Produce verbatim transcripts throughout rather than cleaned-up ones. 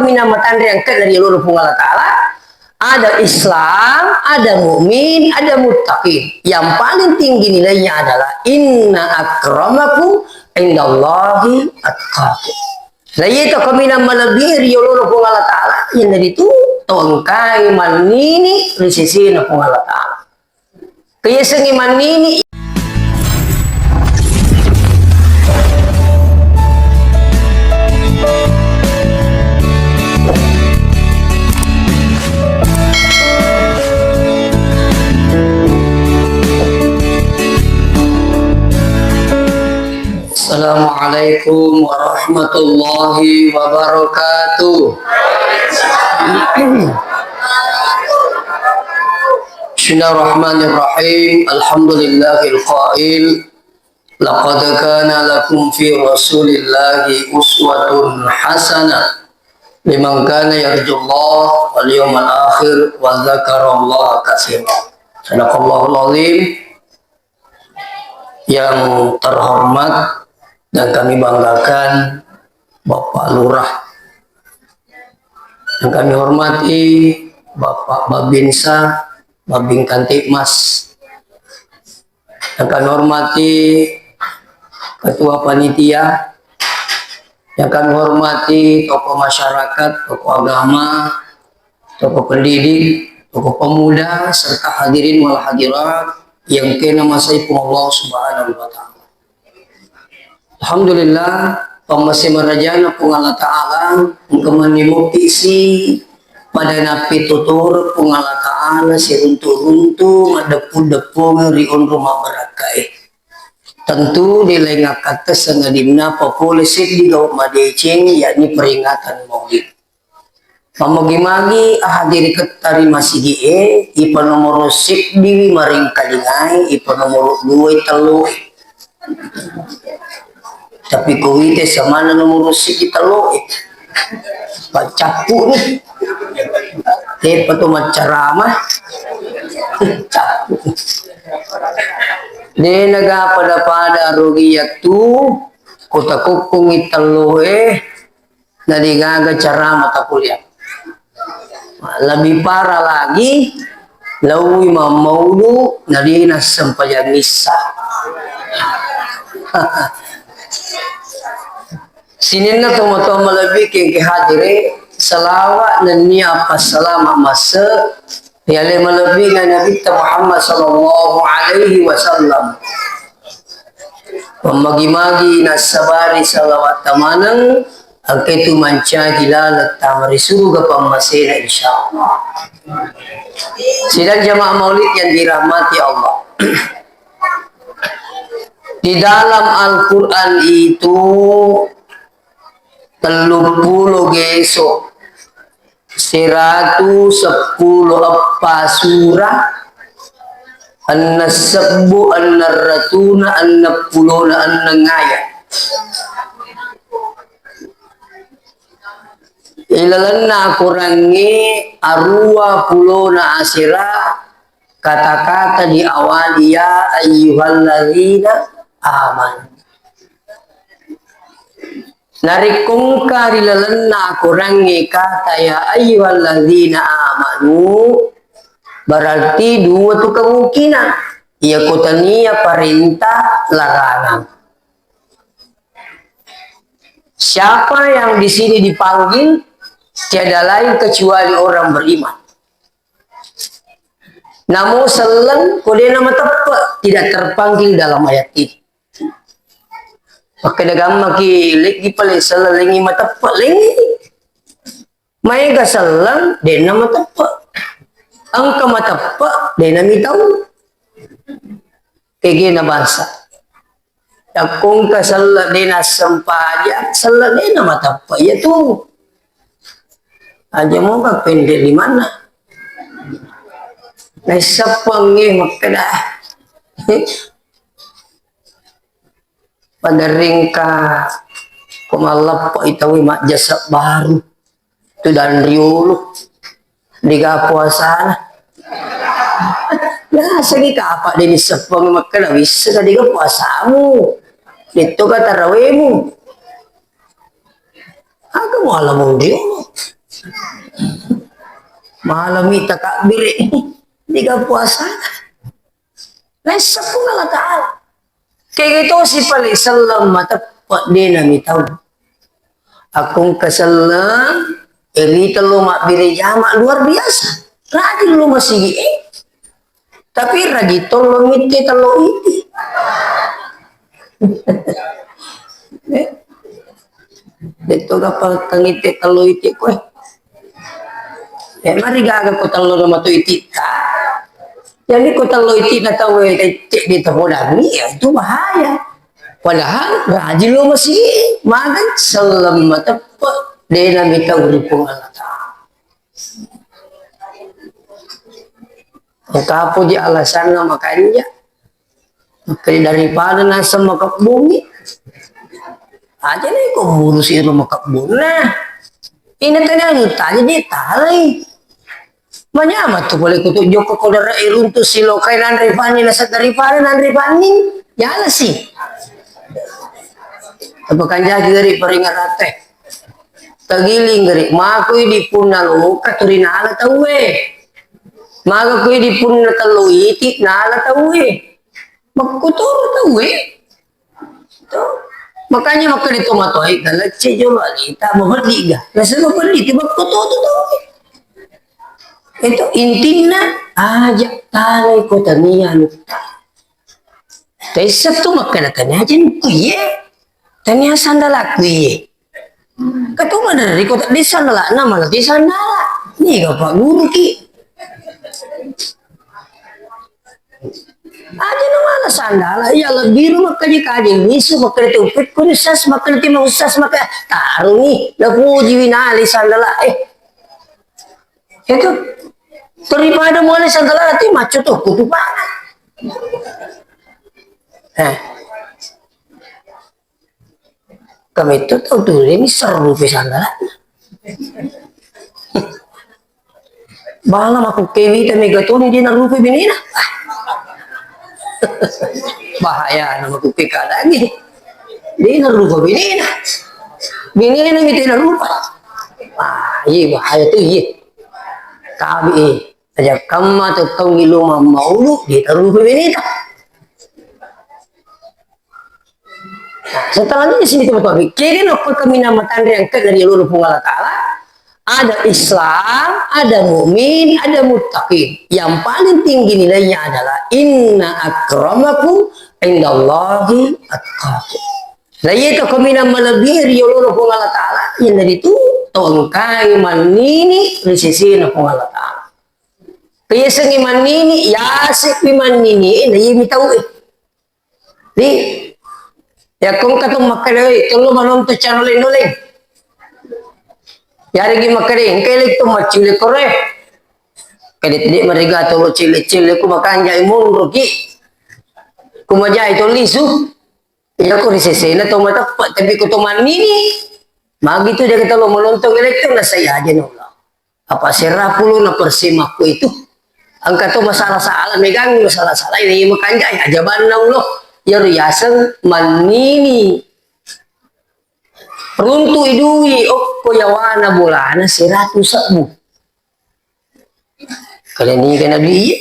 Minang matanre angkat dari Allah Puang Allah Ta'ala, ada Islam, ada mukmin, ada muttaqin. Yang paling tinggi nilainya adalah inna akramakum indallahi atqakum. Nah, iya to kaminang malebbi ri yolona Puang Allah Ta'ala, iyanaritu to engkai mannini ri sesena Puang Allah Ta'ala. Keyasengi mannini. Assalamualaikum warahmatullahi wabarakatuh. Bismillahirrahmanirrahim. Alhamdulillahil qail, laqad kana lakum fi Rasulillahi uswatun hasanah liman kana yarjullaha wal yawmal akhir wa dzakarallaha katsira. Sadaqallahul azim. Yang terhormat dan kami banggakan Bapak Lurah. Yang kami hormati Bapak Babinsa, Babin Kamtibmas. Yang kami hormati Ketua Panitia. Yang kami hormati tokoh masyarakat, tokoh agama, tokoh pendidik, tokoh pemuda, serta hadirin wal hadirat yang kena masai Puang Allah Subhanahu wa Ta'ala. Alhamdulillah, pammase marajana Puang Allah Ta'ala, engka manni mupisi pada napi tutur Puang Allah Ta'ala siruntu-runtu maddeppu-deppungeng ri onro mabbarakkae. Tentu di laing akkatta sangadinna papole seddi gau madeceng, yakni peringatan Maulid. Mammagi-magi ahadiri ketta ri masigi'e, ipanomoro seddiwi maringkalingai, ipanomoro duai telloe. Tapi ko wite samana nomoro seddi telloe. Paccappu ni. Tepa to maccarama. Cappu. De naga pada-pada rugi yattu, ko takukkungi telloe, na degaga carama takuliah. Lebih parah lagi, laui mammaulu, na dena sempajang issa. Sininna tomatoa malebbi kengke hadire, salawa nennia passalama masse, yale malebbi na Nabitta Muhammad sallallahu alaihi wasallam. Mammagi-magi nassabari salawatta maneng, engka tu mancaji laleng tama ri suruga pammasena, insyaallah. Sidang jamaah maulid yang dirahmati Allah. Di dalam Al-Quran itu telluppulo geso, seratu seppulo eppa sura, enneng sebbu, enneng ratuna, enneng pulona enneng ayat. Ilalenna Qurangnge arua pulona asera kata-kata diawali ya ayyuhalladzina amanu. Narekko engka ri lalenna Qurangnge kata ya ayyuhalladzina amanu, berarti dua tu kemungkinan. Iyako tania parenta, larangan. Siapa yang di sini dipanggil? Tiada lain kecuali orang beriman. Namo selleng, ko de namateppe, tidak terpanggil dalam ayat ini. Makkeda gammaki, leggi pale selleng, lengi mateppe, lengi. Maega selleng, de namateppe. Engka mateppe, de namitau. Kegena bangsa. Yakko engka selleng de nassempajang, selleng de namateppe. Iya tu. Aja moga pendek di mana. Naisseppengnge makkeda. Paderringka ko malleppe'i tauwe majjasa baru. Tu dan riolo. Diga puasana. Nasagi kapa de nisseppeng makkeda wisseng diga puasamu. Detto ka tarawemu. Aga muala monrio. Malami takabbiri. Diga puasa. Naisseng Puang Allah Ta'ala. Kega tosi pale selleng mateppe' de' namitau. Akko engka selleng, eri tello mabbere jama luar biasa. Rajin lo masigi, eh. Tapi rajin tollo mitte tello iti. Eh. Detto gappa tengitte tello iti koe. Eh, mari gaga ko tello na matu ititta. Jadi ko tello ititta tau, eh, cek di tepodangi, ya itu bahaya. Padahal rajin lo masigi, magai selleng mateppe' de' namitau ri Puang Allah Ta'ala. Engka poji alasanna makanja. Makanya daripada naseng makebbungngi. Aja nih kok ngurusi ro makebbunna. Ini tadi anu tadi dia talai. Manyama tu boleh kutu joko kodara iruntu silokai nanre pani nasa daripada nanre pani. Ya lah sih. Apa kan jadi dari peringat rate. Tagiling gare, mako idi punna loka turi nala tauwe. Mako idi punna tello iti nala tauwe. Makkutoro tauwe. To. Makanya makkeda to matoe, galecce jolo alita, mabeddi ga. Nasaba mabeddi tu makkutoro tauwe. Itu intinna, aja talai ko tania nutta. Taisseng tu makkeda tania aja kuye. Tania sandala kuye. Katuma dari kota di sandala, nama lagi sandala. Niga Pak Guru ki. Aja na mala sandala, iya lebih rumah kaji kaji misu makkeda tu pit kuni sas makkeda tima usas makkeda taruni na puji winali sandala, eh. Itu daripada mulai sandala ti macet tuh kutu banget. Eh. Kami itu tau tu ini seru pe sandala. Bala makkukkewe wita mega toni de' narupa benena. Bahaya na makkukkewe keadaanna. De' narupa benena. Benena mi de' narupa. Ah, iya bahaya tu iya. Tabe, eh. Aja kamma tu tau ngilu mammaulu de' narupa beneta. Nah, setelah ini sini teman-teman, kira no kaminang matanre angkat dari Allah Puang Allah Ta'ala. Ada Islam, ada mukmin, ada muttaqin. Yang paling tinggi nilainya adalah inna akramakum indallahi atqakum. Nah, iya to kaminang malebbi ri Allah Puang Allah Ta'ala, yang dari itu tongkai mannini ri sesena Puang Allah Ta'ala. Keyasengi mannini, yasepi mannini, na iya mitau eh. Di, yakko engka to makkeda, "Oi, tello manonton channel Indonesia." Yaregi makkeda, "Engka elekto maccule kore." Kede tede mereka tolo cile-cile ku makanjai monro ki. Ku majai to lisu. Iya ko ri sesena to mateppe, tapi ko to mannini. Magi tu jaga tello manonton elekto na saya aja no. Apa serapulu na persemakku itu. Engka to masalah-salah, megangi masalah-salah ini makanjai aja banna ulo. Iyaro yaseng mannini. Runtu idui okko yawana bolana seratu sebbu. Kalian ini kan nabi iya.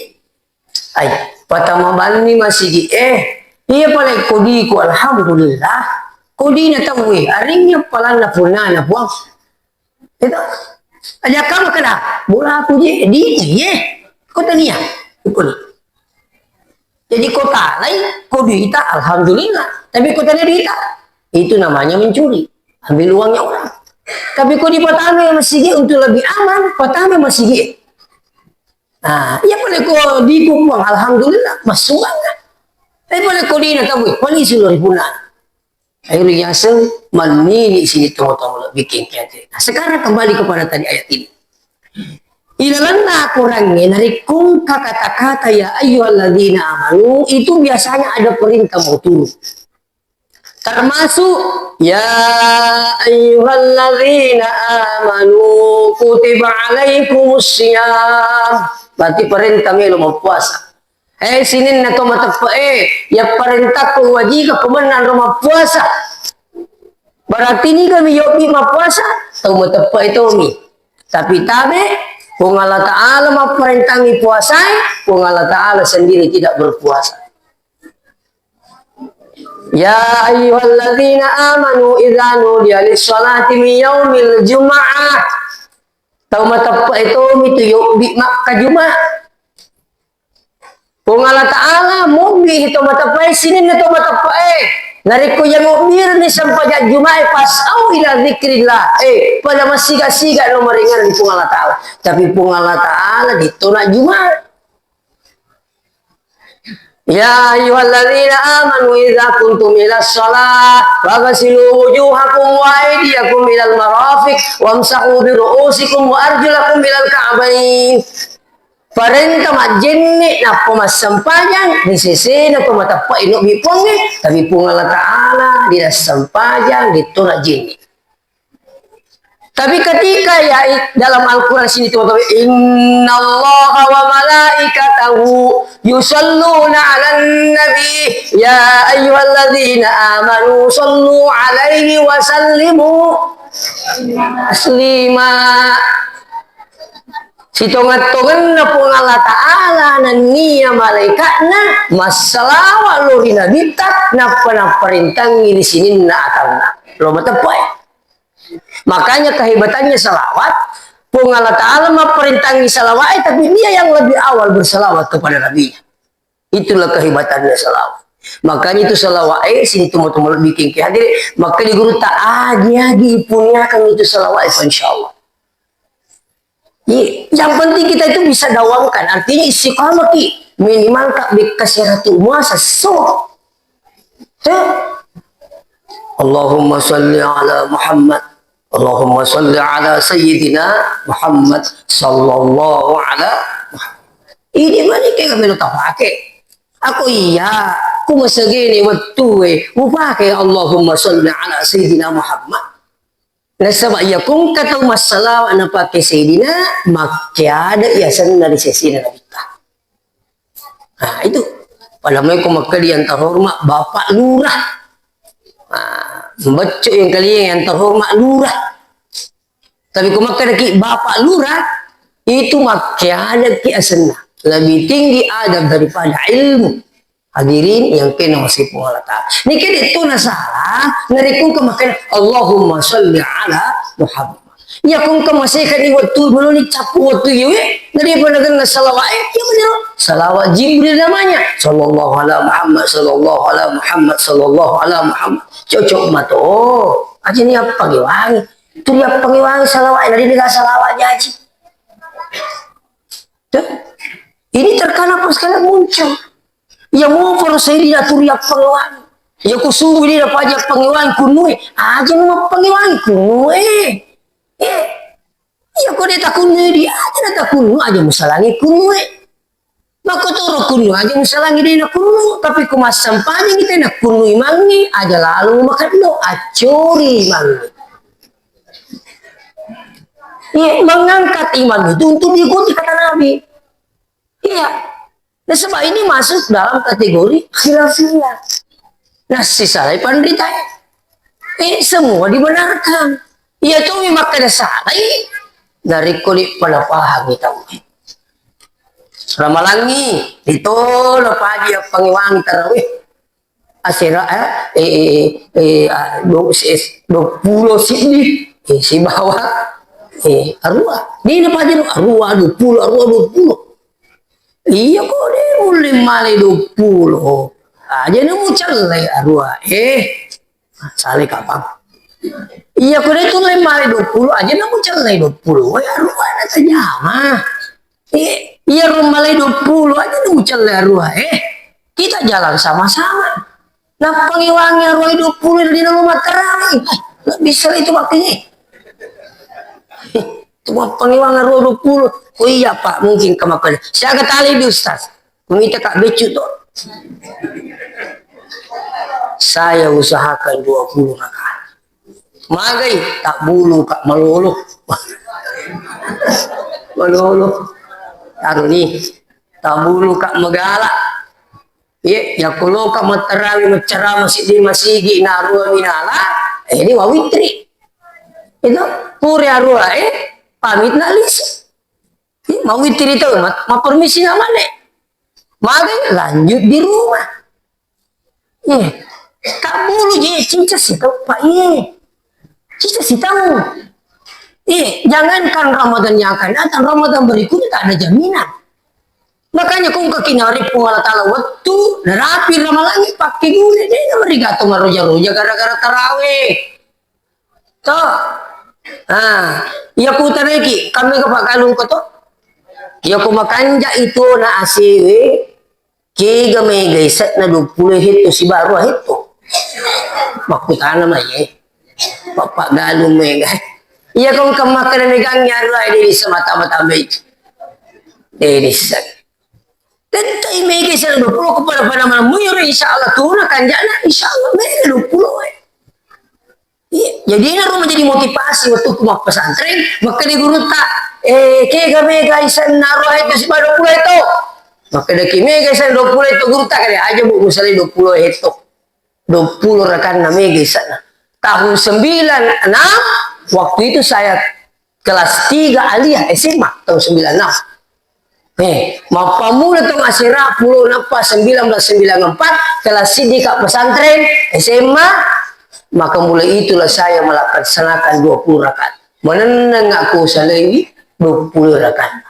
Ai, patama banni masigi eh. Iya pale kodiku alhamdulillah. Kodina tauwe arinnya palanna punnana puang. Itu. Aja kamu kena bola aku je di iye. Kota nia. Ikut. Jadi kota lain, kau duita, alhamdulillah. Tapi kota nia duita, itu namanya mencuri. Ambil uangnya orang. Tapi kau di pertama yang masih untuk lebih aman, pertama masih. Nah, iya pale ko diku puang, alhamdulillah, massuang. Tapi pale ko dina tabu, pale silo ripunan. Ayo yaseng mannini sini tongotongolo bikin kete. Nah, sekarang kembali kepada tadi ayat ini. Ilalanna Qurannya, narikung kata-kata ya ayyuhalladzina amanu, itu biasanya ada perintah mau turun. Termasuk, "Ya ayyuhalladzina amanu kutiba alaikumus siyam." Berarti perintah melo mappuasa. Eh, sininna to mateppe, eh, ya perintah ko wajib ko menang ro mappuasa. Berarti ni kami yobi mappuasa, tau mateppe tomi. Tapi tabe, Puang Allah Ta'ala mapparentangi puasae, Puang Allah Ta'ala sendiri tidak berpuasa. Ya ayyuhalladzina amanu idza nudiya lis-sholati min yaumil jum'ah. Tau mateppe'e tomi tu yobbi makkajuma. Puang Allah Ta'ala mobbi to mateppe'e, sininna to mateppe'e. Narekko iya mobbirni sempajang jumae, fas'au ila dzikrillah. Eh, pada massiga-siga lo marengereng Puang Allah Ta'ala. Tapi Puang Allah Ta'ala ditona juma. Ya ayyuhalladzina amanu idza kuntum ila shalah faghsilu wujuhakum wa aydiyakum ilal marafiq wamsahu bi ru'usikum wa arjulakum ilal ka'bain. Parenta majjenne nappa massempajang ri sesena to mateppe'e nobbi Puangnge, tapi Puang Allah Ta'ala dinassempajang ditona jenne. Tapi ketika ya i-, dalam Al-Quran sini teman-teman, innallaha wa malaikatahu yusalluna 'alan nabi, ya ayyuhalladzina amanu sallu 'alaihi wa sallimu taslima. Sitonget-tongenna Puang Allah Ta'ala nennia malaikatna massalawa lo ri nabitta, nappa napparentangi ri sininna atanna. Lo mateppe'e. Makanya kehebatannya salawat, Puang Allah Ta'ala mapparentangi salawat, eh, tapi dia yang lebih awal bersalawat kepada Nabi. Itulah kehebatannya salawat. Makanya itu salawat, eh, sini temu-temu lebih kengke hadir. Maka di guru tak agi-agi punyakan itu salawat, eh, insya Allah. Iya, yang penting kita itu bisa dawamkan. Artinya istiqamah ki. Minimal tak bikka seratu muasa. So. Heh. Allahumma salli ala Muhammad. Allahumma salli ala Sayyidina Muhammad sallallahu ala Muhammad. Ini mana kayak kami tak pakai. Aku iya, ku masagene wettu e, upake Allahumma salli ala Sayyidina Muhammad. Nasaba iya kongka tau massalawa napake Sayyidina, makkeada iya senna ri sesena Nabitta. Nah, itu. Pada mai ko makkeda yang terhormat Bapak Lurah. Nah, beccu yang kalian yang terhormat Lurah. Tapi ko makkeda ki Bapak Lurah, itu makkeada ki asenna. Lebih tinggi adab daripada ilmu. Hadirin yang kena masih Puang Allah Ta'ala. Nike de to nasalah, narekko engka makkeda, Allahumma salli ala Muhammad. Iya ko engka masehani wettu, meloni cappu wettu iyewe, naripa nagenna salawat, eh, iya bener. Salawat Jibril namanya. Sallallahu ala Muhammad, sallallahu ala Muhammad, sallallahu ala Muhammad. Cocok mato. Aja ni apa ngewangi. Tu ni apa ngewangi salawat, nari ni salawat jaji. Tuh. Ini terkadang pas kalian muncul. Iya moparo Sayyidina tu riappangewangi. Iya ko subuh ni napaja pangewangi kunue. Aja mappangewangi kunue. Eh. Iya ko de takunue di aja na takunue aja musalangi kunue. Makkotoro kunue aja musalangi de na kunue. Tapi ko massempajang kita na kunue mangi aja lalu makeddo accori mangi. Iya, mengangkat iman itu untuk diikuti kata Nabi. Iya. Nasaba ini masuk dalam kategori khilafiyah. Nassisalai panritae. Eh, semua dibenarkan. Iya tu makkeda salai. Dari kulit pada paham kita. Ramalangi, ditolo paji appangewangi tarawih. Asera, eh, eh, eh, eh, ah, do-, se-, duappulo siddi, eh, sibawa, eh, arua. Dina pajero, arua, duappulo, arua, duappulo. Iya ko de mulle male duappulo. Aja na mucelle arua, eh. Sale kapang. Iya ko de tulle male duappulo, aja na mucelle duappulo. Woi, arua na tajama. Eh, iya ro malai duappulo aja na mucelle arua, eh. Kita jalan sama-sama. Nappangewangi arua duappulo, dina lo matterawih. Eh, lebih sering itu waktunya. Itu mappangewangi arua duappulo. Oh iya, Pak, mungkin kemakan. Siaga tali di Ustaz. Mita Kak Becu to. Saya usahakan dua puluh rakaat. Magai, tabbulu Kak malolo. Malolo. Taru ni. Tabbulu Kak magala. Ye, yakko lo Kak mattarawi maccarama siddi masigi narua minala, eh, ini wawitri. Itu pure arua, eh, pamit na lisi. Ih, mau witiri tau, ma-, ma permisi na male. Magai lanjut di rumah. Iya. Kabulu je, cica sitau, Pak, iya. Cica sitau. Iya, jangankan Ramadan yang akan datang, Ramadan berikutnya tak ada jaminan. Makanya kong kakinari Puang Allah Ta'ala wettu, narapi ramalangi, pakai guna, dia nggak merigato maroja-roja gara-gara taraweh. To. Ah, iya ku tareki, kami ke Pak Galung ko to. Iya ku makanja itu na asiwe, kega mega isetna dua puluh hetto sibawa hetto. Makkutana mai, eh. Pak, Pak Galung mega. Iya kong kemaka na megang nyarwa di semata-mata itu. Eh, di sen. Tentu i mega isetna dua puluh kepada pada mana muyur, insya Allah tuh na kanjana, insya Allah mega dua puluh, eh. Iya, jadi ini rumah jadi motivasi waktu ku mappesantren, makkeda gurutta, eh, kega mega isenna roa itu sibawa dua puluh itu. Makkeda ki mega isenna dua puluh itu gurutta, kada aja bu misalnya dua puluh itu. Dua puluh rakanna mega isenna. Tahun sembilan enam, waktu itu saya kelas tiga aliyah S M A tahun sembilan enam. Eh, mappammula taung asera pulo nappa sembilan belas sembilan empat, kelas siddi ka pesantren S M A, maka mulai itulah saya melaksanakan dua puluh rakaat. Manenneng aku salaiwi dua puluh rakaat.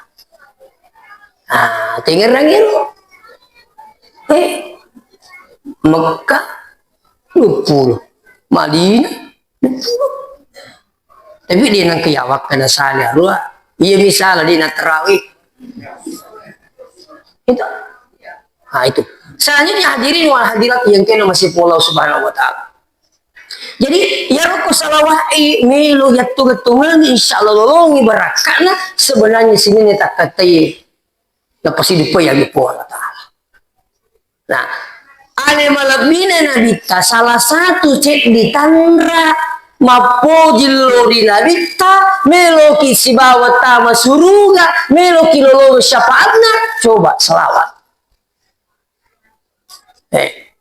Ah, tengerangi lo. Eh, Mekah dua puluh, Madinah dua puluh. Tapi dia nang keyawakkana sali arua. Iya misalnya dia nang terawih. Itu. Nah, itu. Selanjutnya hadirin wal hadirat yang kena masih Allah Subhanahu wa Ta'ala. Jadi, ya roko salawai melo yattu-yattungengi, insya Allah lolongi barakka'na, sebenarnya sininna takkatai. Napasidupai agi Puang Allah Ta'ala. Nah, ale malebbina Nabitta, salah satu ceddi tanra mappoji lo ri Nabitta, meloki sibawa tama suruga, meloki lolong syafaatna, coba selawat. Eh.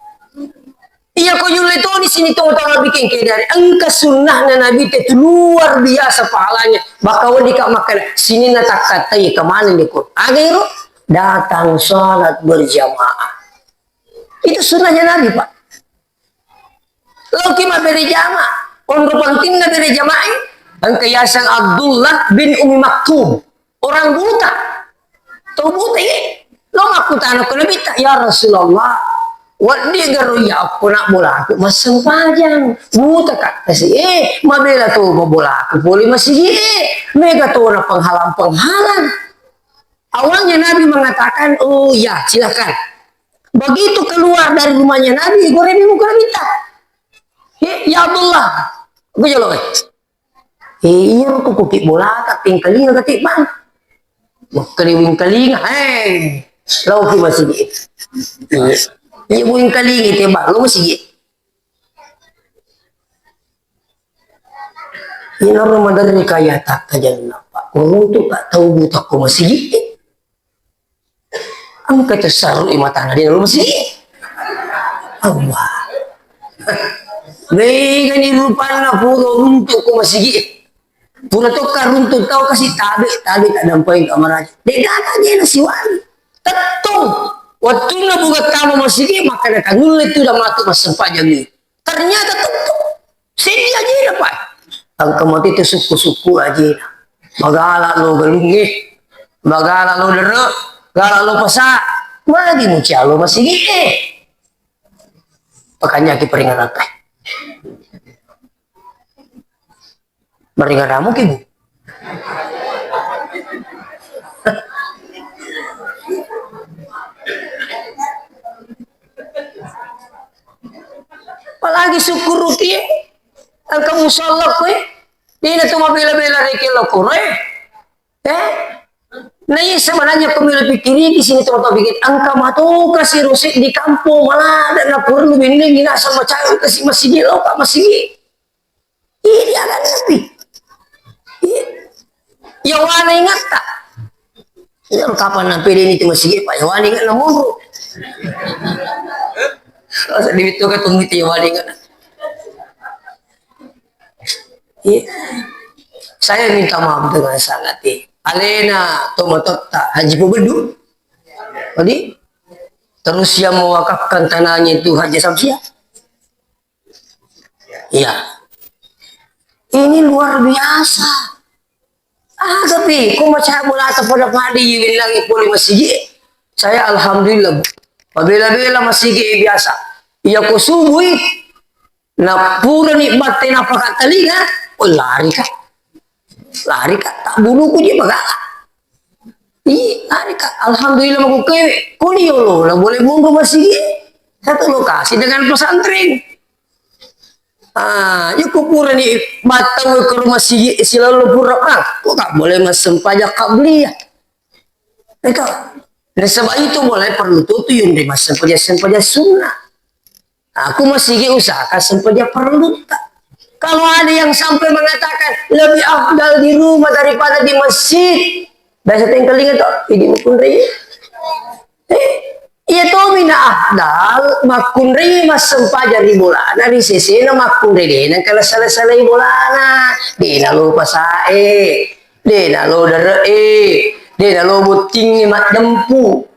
Iya ko yulle toni sini tau-tau nabikin kedari. Engka sunnahna Nabitta itu luar biasa pahalanya. Maka weddika makkeda, sininna takkatai kemana nih kok. Aga iro? Datang salat berjamaah. Itu sunnahnya Nabi, Pak. Loki mabbere jama. Onro pentingna bere jamaah. Engka yaseng Abdullah bin Umi Maktum. Orang buta. Tau buta ye. Lo makkutana ko Nabitta, "Ya Rasulullah, wedding garo iya okko nak bolaku massempajang. Buta ka." Kasi, eh, mabela to bolaku pole masigi, eh. Mega to na penghalang-penghalang. Awalnya Nabi mengatakan, "Oh ya, silakan." Begitu keluar dari rumahnya Nabi, goreng muka Nabitta. "Ya, ya Abdullah." Aku jolo, eh. Eh, iya, ko kuki bolata, pengkalinga kati, Bang. Makkeda wingkalinga, eh, lao ki masigi. Iya, iya, wingkalinga te, Bang, lo masigi. Ina ro maderri kaya takkajanna, Pak. Ko runtu ka tau buta ko masigi. Engka tessarru'i matana di dalam masigi. Allah. Begani rupanna pura runtu ko masigi. Pura tokka runtu tau kasi tabe, tabe tak dampai ka maraja. De gaga je na siwali. Tettong. Wattunna buka tama masigi, maka na kanulle tu da matu massempajang ni. Ternyata tettong. Seddi ajena, Pak. Engka mate tu sukku-sukku ajena. Magala lo galungnge. Magala lo dere. Gala lo pasa. Magi mucialo masigi, eh. Pakanyaki peringatan, Pak. Maringaramu ki, Bu. Apalagi sukkuruki, eh. Engka musalla koe. Dina tu mabela-bela reke lokoro, eh. Eh? Nah, iya sebenarnya ko melo pikiriki sini, coba tau pikir, engka matoka si rose di kampung, malah ada na perlu bendeng, nasa macam kasi masigi lo, Pak, masigi. Iya, dia akan ngerti. Iya. Yawana ingatta. Iya, kapan nampe deni tu masigi, Pak, yawana ingat na monro. Masa di itu ka tunggu itu yawana ingat. Iya. Saya minta maaf dengan sangat, eh. alena tomatoatta Haji Pobeddu. Jadi, terus yang mewakafkan tanahnya itu Haji Samsiah. Iya. Ini luar biasa. Aga pi, ko macabbolata pada padi, iwillangi pole masigi. Saya alhamdulillah, Bu. Mabela-bela masigi biasa. Iya ko subui, na purani batte napaka talinga, oh, lari ka. Lari ka, tak buluku je magala. Ih, lari ka. Alhamdulillah, maku kewe. Ko ni yolo, na boleh mundur masigi. Satu lokasi dengan pesantren. Ah, iya ko purani battau ke rumah sigi, silalo pura, ah, ko ka boleh massempajang qabliyah. Eka, nasaba itu mulai perlu tutu yunde massempajang, sempajang sunnah. Aku masigi usahakan sempajang perlu tak. Kalau ada yang sampai mengatakan lebih afdal di rumah daripada di masjid, biasa tengkelinga to, idi mukunrai. Eh, iya tomi na afdal makkunrai massempajang ri bolana ri sesena makkunrai de nengka sala-salai bolana, de nalo pasae, de nalo dere'e, de nalo bottingnge maddempu.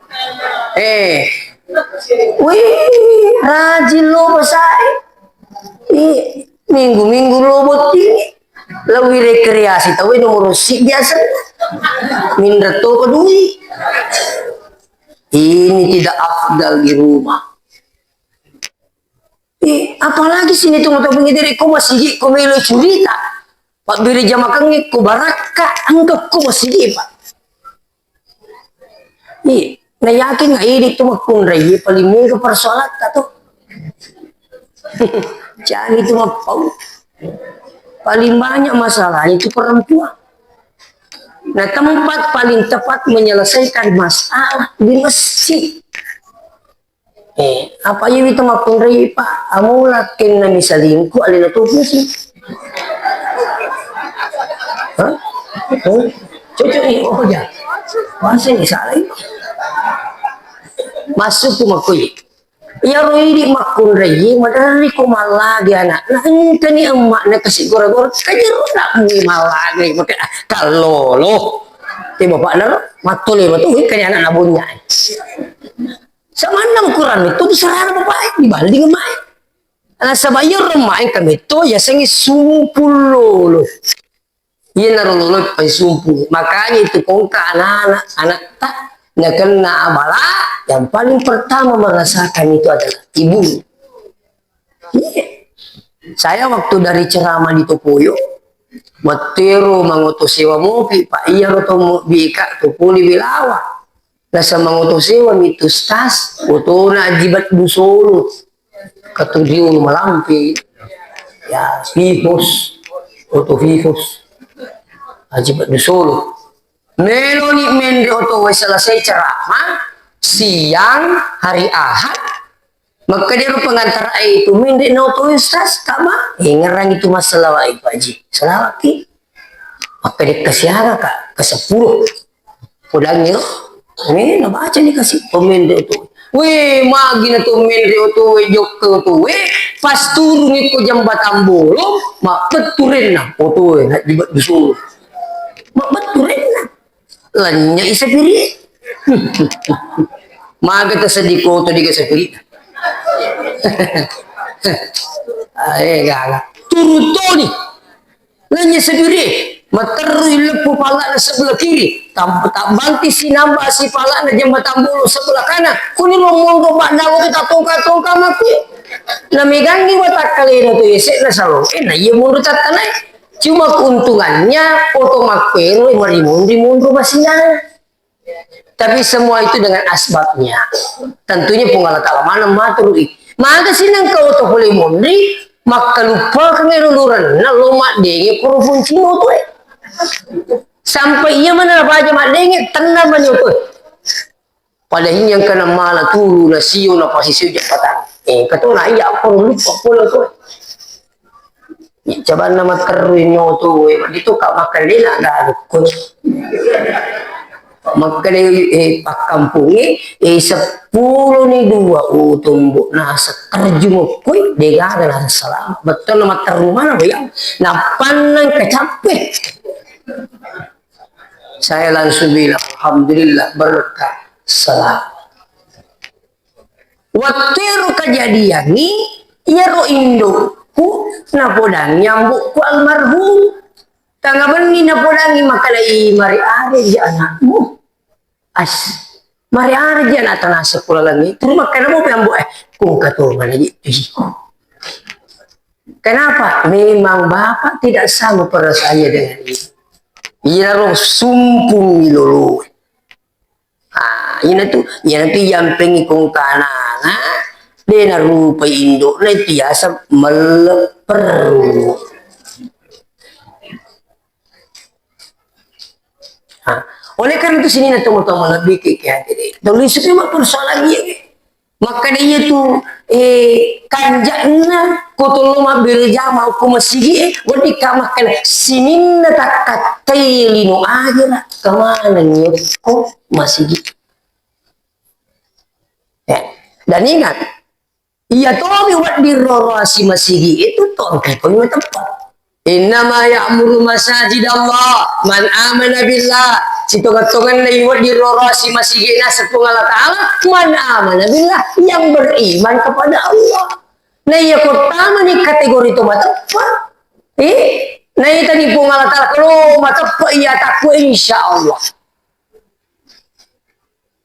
Eh, wih, rajin lo pasae. Ih, minggu-minggu lo bottingnge. Lawi rekreasi tau nomor si biasa. Minre to dui. Ini tidak afdal di rumah. Eh, apalagi sini tu mata pengidere ko masigi ko melo curita. Pak biri jamakan ko barakka angka ko masigi, Pak. Iya, na yakin nggak ini tu makkunrai paling mega persoalan tu. Jadi itu mappau. Paling banyak masalahnya itu perempuan. Nah, tempat paling tepat menyelesaikan masalah di masjid. Eh, apa iya itu makkunrai, Pak? Amula kenna misalingku alena tu sih. Hah? Oh, cocok nih. Oh ya. Masa ini salah ini? Masuk ku makui. Iyaro idi makkunrai, maderri ko mallage anakna, engkani emmakna kasi gora-gora, kajeruna mui mallage, maka, ah, kallolo. Te bapakna ro, mattole matu, engkani anakna bonnyai. Samanna ukuran itu, tu sarana bapak, dibanding emmak. Nasaba iyaro emmak engka metto, yasengnge sumpung lolo. Iyanaro loloi paisumpu. Makanya itu kongka anak-anak, anatta nakenna abala, yang paling pertama merasakan itu adalah ibu. Iya. Saya waktu dari ceramah di Topoyo, mattero mangoto sewa mopi, Pak, iyaro to mo-, bika to poli belawa. Nasaba mangoto sewa mi tu stas, otona Aji Baddu Solo. Katuriolo malampe. Ya, Vivos. Oto Vivos. Aji Baddu Solo. Meloni menre oto we selesai ceramah, siang hari Ahad, makkedero pengantara itu, "Menre na oto we, Ustaz, kama?" Ingerang itu masalah wae, Pak Haji. Salawat ki. Makkeda kasiaga ka, kaseppulo. Podangngi ro. Eh, nabaca ni kasi pemende oto. Weh, magi na to mende oto we, jokke oto we. Pas turungi ko Jembatan Bolong, mabbettu renna oto we, na di, di Solo. Mabbettu renna. Lanya isa piri. Maga taseddi koto di ga sapiri. Eh, gala. Turun toni. Lanya sapiri, matterru ileppu palla'na sebelah kiri. Tam-, tabbanti sinamba si palla'na Jembatan Bolong sebelah kanan. Kuni lo monro ba'na waktu tatoka-toka mati. Namegangi watakkalena tu yase'na salo. Eh, na iya monro tattanai. Cuma keuntungannya, oto makkero marimonri monro masiang. Tapi semua itu dengan asbabnya. Tentunya Puang Allah Ta'ala maneng maturui. Maga sinang kau to pole monri, makkaluppakeng lulurenna lo maddenge koro funci moto e. Sampai iya mana baja maddenge, tenna mani oto e. Padahal yang kena mala tulu na sio na pasisio jepatan. Eh, katona iya apa lupa pole oto e. Cabanna matterru nyoto e, itu ka makkedena galukku. Makkeda, eh, pakkampungnge, eh, seppulo ni dua, oh, tombo nasa terjung okkoi, degaga nasa salama. Bettuanna matterru mana, boyang? Nappanna engka cappe. Saya langsung bilang, "Alhamdulillah, berkah, selamat." Wettu ero kejadiangngi, iyaro indokku napodangi ambokku almarhum. Tengnga benni napodangi, makkeda, "Ih, mari areji anakmu. As, mari areji anak tanasek kulalengngi." Terus makkeda mopi ambo, "Eh, kungka to manaji iko." Kenapa? Memang bapak tidak sama perasaannya dengan ini. Iyaro sumpung iloloe. Ah, iyanatu, iyanatu iyampengngi kongkanana, de narupai indokna itu yaseng mellepperu. Ah, oleh karena itu sininna tomatoa malebbi ke, ke hati de. Tuli supi ma persoalan iya ke. Makkeda iyatu, eh, kanja'na ko tollo mabbere jama ko masigi e, wedding ka makkeda sininna takkattai lino akhirat, kemanenni ko masigi. Ya. Dan ingat, iya tomi wedding roroasi masigi itu to engka ko mateppa. Innama ya'muru masajid Allah man amana billah. Sitonga-tonganna iwedding roroasi masigi naseng Puang Allah Ta'ala, man amana billah, yang beriman kepada Allah. Nah, iya kottamani kategori to mateppa. Eh, naitani Puang Allah Ta'ala, kalau mateppa iya takwa, insya Allah.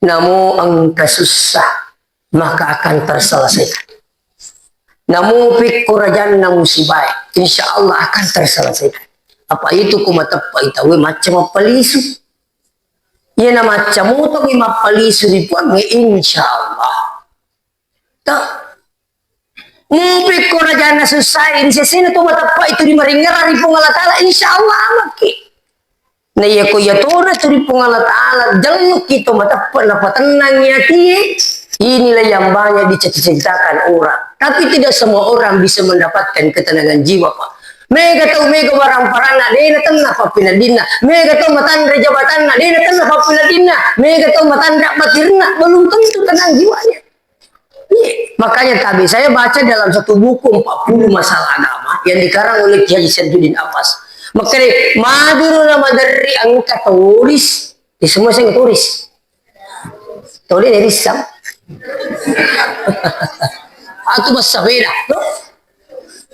Namo engka susah, maka akan terselesaikan. Namo pekko rajanna musibae, insya Allah akan terselesaikan. Apa itu ku mateppa itawe macca mappalisu. Iya na macca motomi mappalisu ri Puangnge, insya Allah. Tak. Mupi ko rajanna sussae, ri sesena to mateppa itu ri maringerra ri Puang Allah Ta'ala, insya Allah amaki. Na iya ko iya tona tu ri Puang Allah Ta'ala, jellukki to mateppa napatennangi atie. Inilah yang banyak diceritakan orang. Tapi tidak semua orang bisa mendapatkan ketenangan jiwa, Pak. Mega tau mega barang paranna, de natenna pappineddinna. Mega tau matanre jabatanna, de natenna pappineddinna. Mega tau matanre abbatirna, belum tentu tenang jiwanya. Iya, makanya tabe saya baca dalam satu buku empat puluh masalah agama yang dikarang oleh Kiai Syamsuddin Abbas. Makkeda, maduro na maderri engka turis, di semua saya turis. Turis dari Islam. Atau massapeda, no?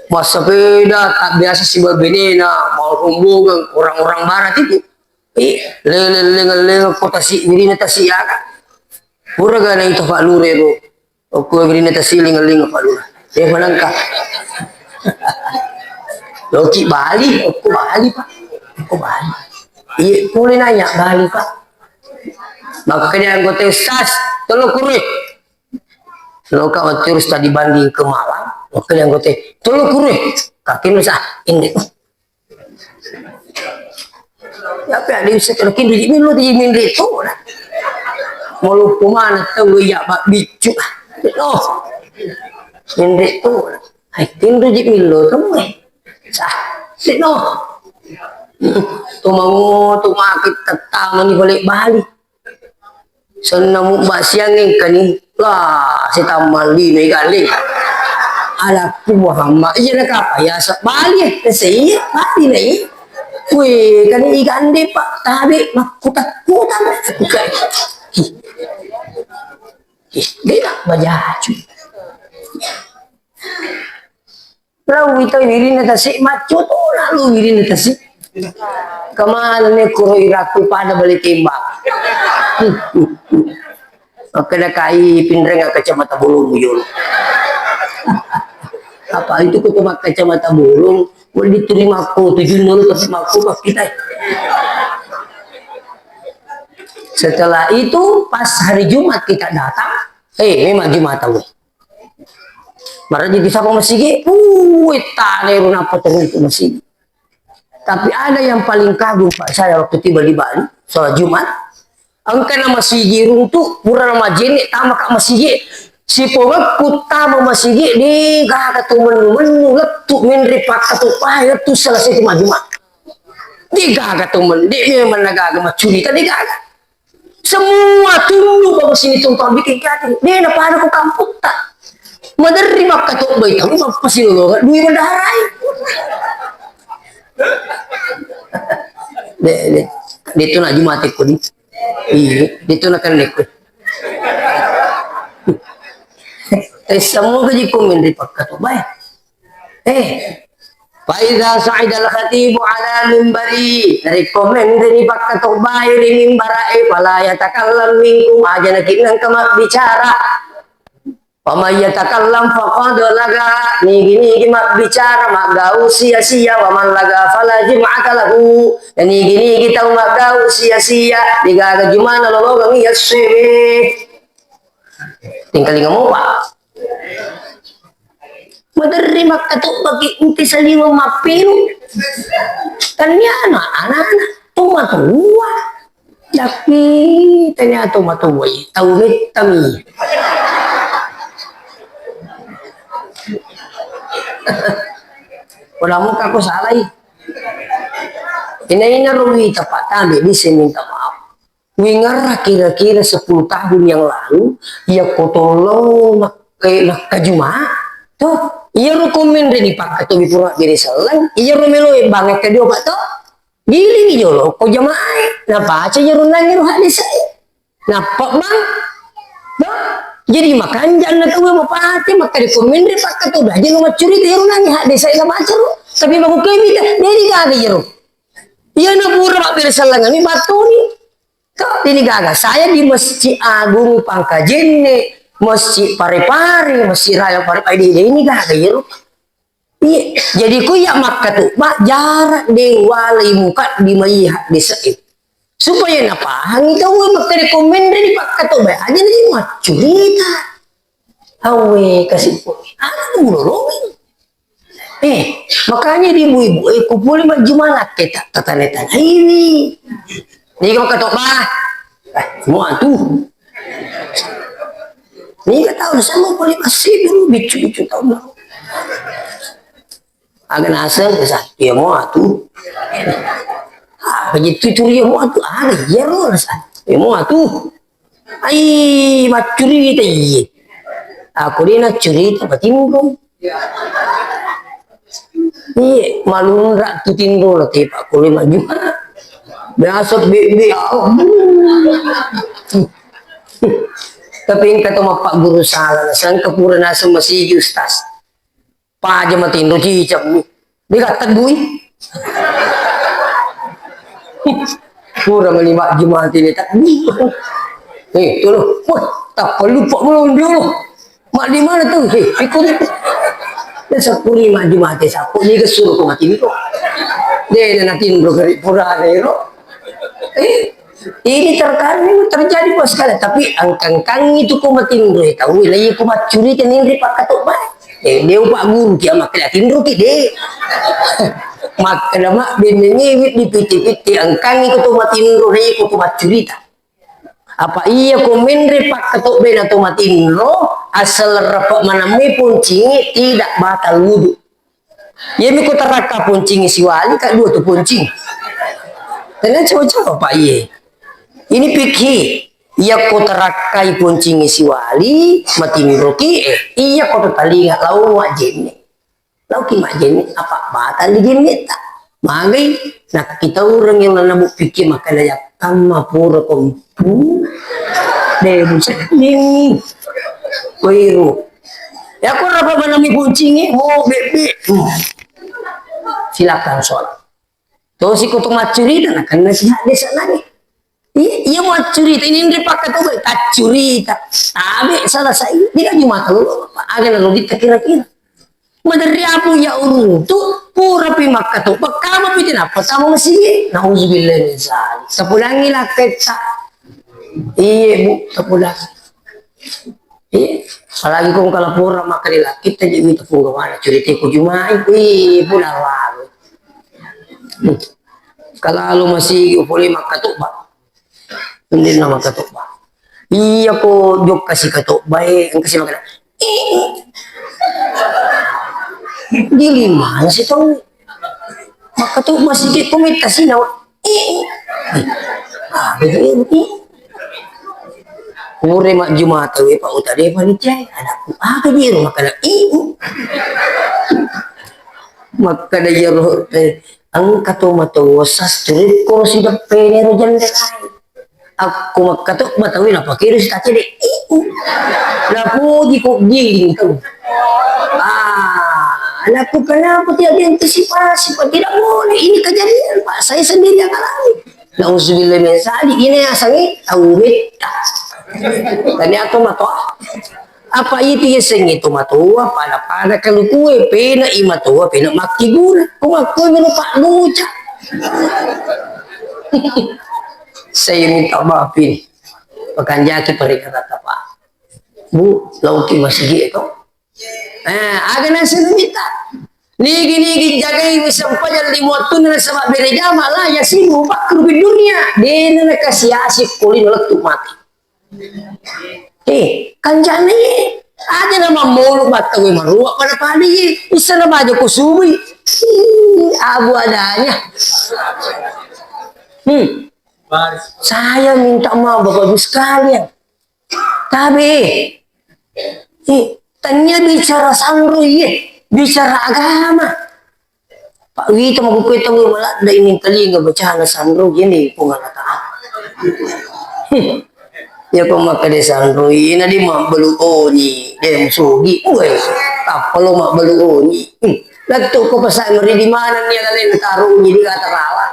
Massapeda, tak biasa si babenena, mau rombongan orang-orang barat itu. Eh, lele-, lele-, lele-, kota si, wirina tasi ya kan? Pura gana itu Pak Lure ro. Okko wirina tasi linga-linga Pak Lure. Dia menangka. Loki Bali, okko Bali, Pak. Okko Bali. Iya, boleh nanya Bali, Pak. Maka dia anggota ustaz, tolong kuri. Loka waktu terus tadi banding ke Malang, maka dia anggota, tolong kuri. Kaki nusa, ini. Tapi ada yang setelah kini di milo di minde itu lah. Mau lupa mana tahu ya Pak bicu. Oh, minde itu lah. Hai tindu di milo tuh eh. Sah, sih no. Tuh mau tuh makit tetama ni balik balik. Senna mubba siang engkani, lah, sitamma lino igandeng. Alakku Muhammad, iya na kapa ya, sa-, bali, eh, seiya, bali na iya. Weh, kani igandeng, Pak, tabe, makkuta-kuta, makkuta. Ih. Ih, dia nak bajaju. Lao wita wirinna tasi, maccu tona lo wirinna tasi. Kemana ne kuro iraku pada bale tembak. Makkeda kai pinreng kacamata bolong yolo. Apa itu ko cuma kacamata bolong, mau diterima ko tujuh nol tapi mau ko kita. Setelah itu pas hari Jumat kita datang, eh memang Jumat tahu. Maraji disapa masigi, uh, tane ro nappa terus masigi. Tapi ada yang paling kagum, Pak, saya waktu tiba di Bali, sholat Jumat, engka na masigi runtu, pura na majene, tama ka masigi. Sipongekku tama masigi, de gaga tu mennu-mennu, lettu menre pakkatu pae, lettu selesai tu majuma. De gaga tu men, de memang na gaga macurita, de gaga. Semua tunduk bawang sini tumpang bikin kating. Dia na pada ku kamputta. Maderri makkatobbai tahu mappasilolongan dui mendaharai. De, de. De'tu na Juma'te ko di. Iya, de'tu na kenne ko. Tessa muga ji ko menre pakkatobbae. Eh, fa idza sa'idal khatibu ala mimbari, narekko menreni pakkatobbae ri mimbara'e, fala yatakallam minkum, aja nakinnangka mabbicara. Wa may yatakallam faqad laga, nigi-nigi mabbicara maggau sia-sia, wa man laga fala jum'ata lahu, dan nigi-nigi tau maggau sia-sia, degaga jumana lolongeng iya sewe. Tingkalinga mopa. Maderri makkatobbaki ente saliweng mappilu. Tanniana anak-anak to matua. Tapi tania to matua, tau mettami. Kodamo kako salai. Ina-ina ruwita Pak, tabe bisa minta maaf. Wingarra kira-kira sepuluh tahun yang lalu, iya kotolong mak-, eh, makkajuma, toh, iyaro ko menreni pakkatobbi pura mabbere selleng, iyaro melo e bangeng kedua, Pak, toh, gilingi jolo ko jamaah e, napaca iyaro nangiro haddese'e, nappa bang, toh, jadi makanja na tau mapate, makkeda ko menre pakkatobbi aja lo maccurita iyaro nangi haddese'e nabaca ro, tapi makkukkue mita, jadi gaga iyaro. Iyana pura mabbere sellengami battuni. To, ini gaga. Saya di Masjid Agung Pangkajenne, Masjid Pare-Pare, Masjid Raya Pare-Pare, de-, de-, ini gaga, iyaro. Iya, jadi ko iya makkatobba, jarak de walai mukaddimaiha dese'e. Supaya napahangi tau makkeda ko menre di pakkatobba, aja ni maccurita. Awe, kasi pole. Anu mulolongi. Eh, makanya di ibu-ibu, eh, ku pole majjuma nakke ta-, tatane-tanaiwi. Niga makkatobba? Eh, mua tu. Niga tau sama pole masih dulu biccu-biccu tau. Aga naseng, sa, iya mua tu. Apa jitu tu iya mua tu? Aga iyaro, sa, iya mua tu. Ai, maccurita iye. Aku de naccurita, patinro. Iye, malunra tu tinro na tepa ko le majjuma. Biasa bebe. Tapi engka to mappagguru sala, nasangka pura naseng masigi ustaz. Paja matinro cicammi. Dega teddui. Pura mani majjuma tini teddui. Eh, tolo. Wah, tappa lupa belum dia lo. Mak di mana tuh? Eh, ikut. Dan sapuri majjuma te sapu ni ke suruh ko matinro. De na natinro gari pura ero. Eh, ini terkadang memang terjadi, Bos, sekali. Tapi angkang-kang itu ko matinro, eh, tau, eh, iya ko maccurita ninri pakkatobba. Eh, de upagguru ki, makkeda tinro ki, de. Makkeda mak bennengi wit di piti-piti, angkang itu to matinro, eh, ko to maccurita. Apa iya ko menre pakkatobba na to matinro, asal rapat manamai poncingi tidak batal wudu. Iyami ko tarakka poncingi siwali, ka dua tu poncing. Tenna coba-coba, Pak, iye. Ini fikih. Iya ko tarakkai poncingi siwali, matinroki, eh, iya ko to talinga lao majjenne. Laoki majjenne, apa batal di jenne ta. Magai, nakkitaureng yang nanabu fikih makkeda yakkamma pura kompu. De musedding. Koiru. Ya, ko rapa manami kuncingi, mo bebbe. Hmm. Silakan sholat. Tosi ko to maccurita, nakenna si hadde sanani. Iya, iya maccurita, ini nri pakkatoba, taccurita. Tabe salah sai, dia cuma kalau aga na logika kira-kira. Maderri apu ya uruntu, purapi makkatobba, kamapi tinappa tama masigie. Nauzubillah min zalik. Tapudangi lakketta. Iye, Bu, tapudangi. Iye, apalagi ko engka lapora makkeda lakketta, jadi mita punggawana curita ko jumai. Wih, pulang lalu. Hmm. Kalalu masigi upole makkatobba. Undinna makkatobba. Iya ko jokka si katobbae, engka si makkeda, "Ih." Giling mana si tau? Makkatobba siki ko metta sinawa. "Ih." Ah, begitu. Pura majjuma tau e, Pak, uta de panitia e. Anakku, aga di ero makkeda, "Ih." Makkeda iyaro, eh, Engka to matoa sasturikko sideppene ro jendelae. Akko makkato matawi napakiro sitacede. Napoji ko giling tu. Ah, anakku kenapa tidak diantisipasi, Pak? Tidak boleh. Ini kejadian, Pak. Saya sendiri yang alami. Nauzubillah min zalik. Ini asangi tau metta. Tanya aku matoa. Apa itu yasengnge tomatoa, pada-pada kalukue, pena i matoa, pena makkiguna. Ko makkoi melo Pak Duca. Saya minta maaf ini. Pakanjaki peringatan, Pak. Bu, lauki masigi itu. Eh, aga naseng minta. Nigi-nigi jagai sempajang lima wettunna nasaba bere jama la yasimu bakru fid dunya. Dena nakasi-asi ko lino lettu mati. Eh, kanjana ye. Aja na mammolo mattawe marua pada padi ye. Issa na baja ko subui. Ih, abu adanya. Hmm. Saya minta maaf Bapak Ibu sekalian. Tabe. Eh, tania bicara sanro ye. Bicara agama. Pak Wito makkukue tau maladde ini telinga bacana sanro gini Puang Allah Ta'ala. Ya ko makkeda sanro ina di mabbalu oni, de musugi. Weh, apa lo mabbalu oni? Hmm. Lettu ko pasai meri di mana ni lain taruh jadi kata rawa.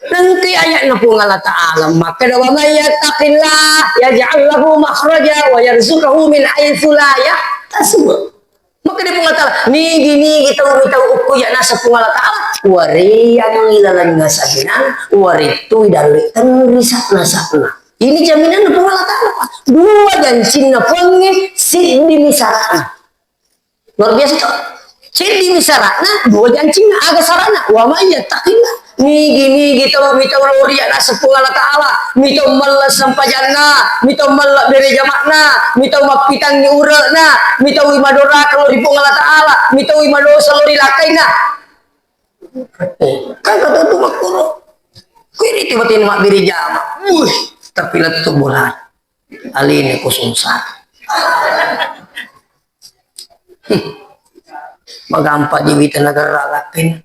Nanti ayatna Puang Allah Ta'ala makkeda wa may yattaqillah yaj'al lahu makhraja wa yarzuqhu min haitsu la yahtasib. Makkeda Puang Allah Ta'ala, nigi-nigi tau mitau okko ya naseng Puang Allah Ta'ala, wareangngi laleng nasabinang, warettui dalle tenrisa nasabna. Ini jaminanna Puang Allah Ta'ala, Pak. Dua jancinna Puangnge, siddimi sarana. Luar biasa to. Siddimi sarana, dua jancinna, aga sarana. Wa may yattaqillah. Nigi-nigi tau mitau lori ya naseng Puang Allah Ta'ala, mitau mella sempajanna, mitau mella bere jama'na, mitau mappitangngi ure'na, mitau madoraka lori Puang Allah Ta'ala, mitau madosa lori lakkainna. Eh, kan kata tu makkuro. Kuwi itu batin mak bere jama. Wih, tapi lettu bola. Alini ku sungsara. Magampa di wita negara lakin.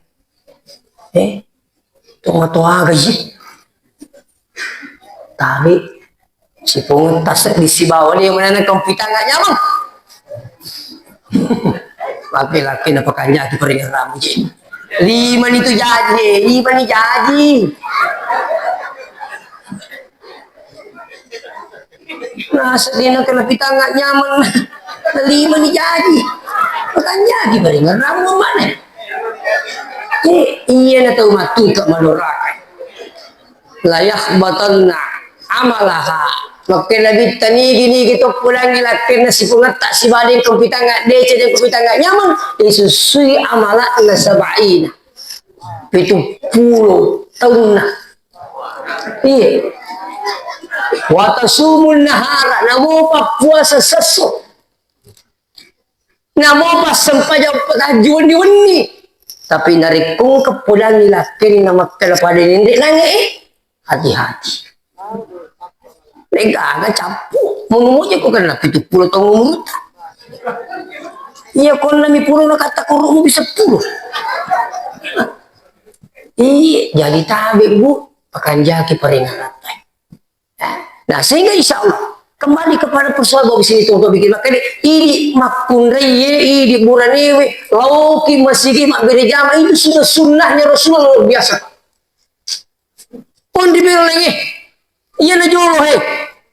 Eh, tonga-tonga gaji. Tapi si pungut tas di si bawah dia mana kompita nggak nyaman. Laki-laki napa kanjaki paringerramu ji. Lima ni tu jaji, lima ni jaji. Nah, sedih nak kena pita nggak nyaman. Lima ni jaji. Pakanjaki paringerramu mana? Eh, iya na tau matu ke manorakai. Layahbatanna amalaha. Makkeda Nabitta nigi-nigi to pulangi lakkenna sipungetta sibadeng kompitangnga dece dan kompitangnga nyameng, isussui amala'na saba'ina. Pitu pulo taunna. Iya. Watasumun nahara, namopa puasa sesso. Namo passempajang tahajud wenni-wenni. Tapi narekko engka podangi lakkenna makkeda pada nende nange, eh, hati-hati. Degaga cappu, monumoja ko kena pitu pulo taung umurta. Iya konna mi pulo na kata kurumu bisa pulo. Iya, jadi tabe, Bu, pakanjaki paringarattai. Nah, sehingga insya Allah kembali kepada persoalan bahwa sini tuh bikin makanya ini makkunrai ye, ini buranewe, lauki masigi mabbere jama itu sudah sunnahnya Rasulullah luar biasa. Pun dibilang lagi, iya na jolo he,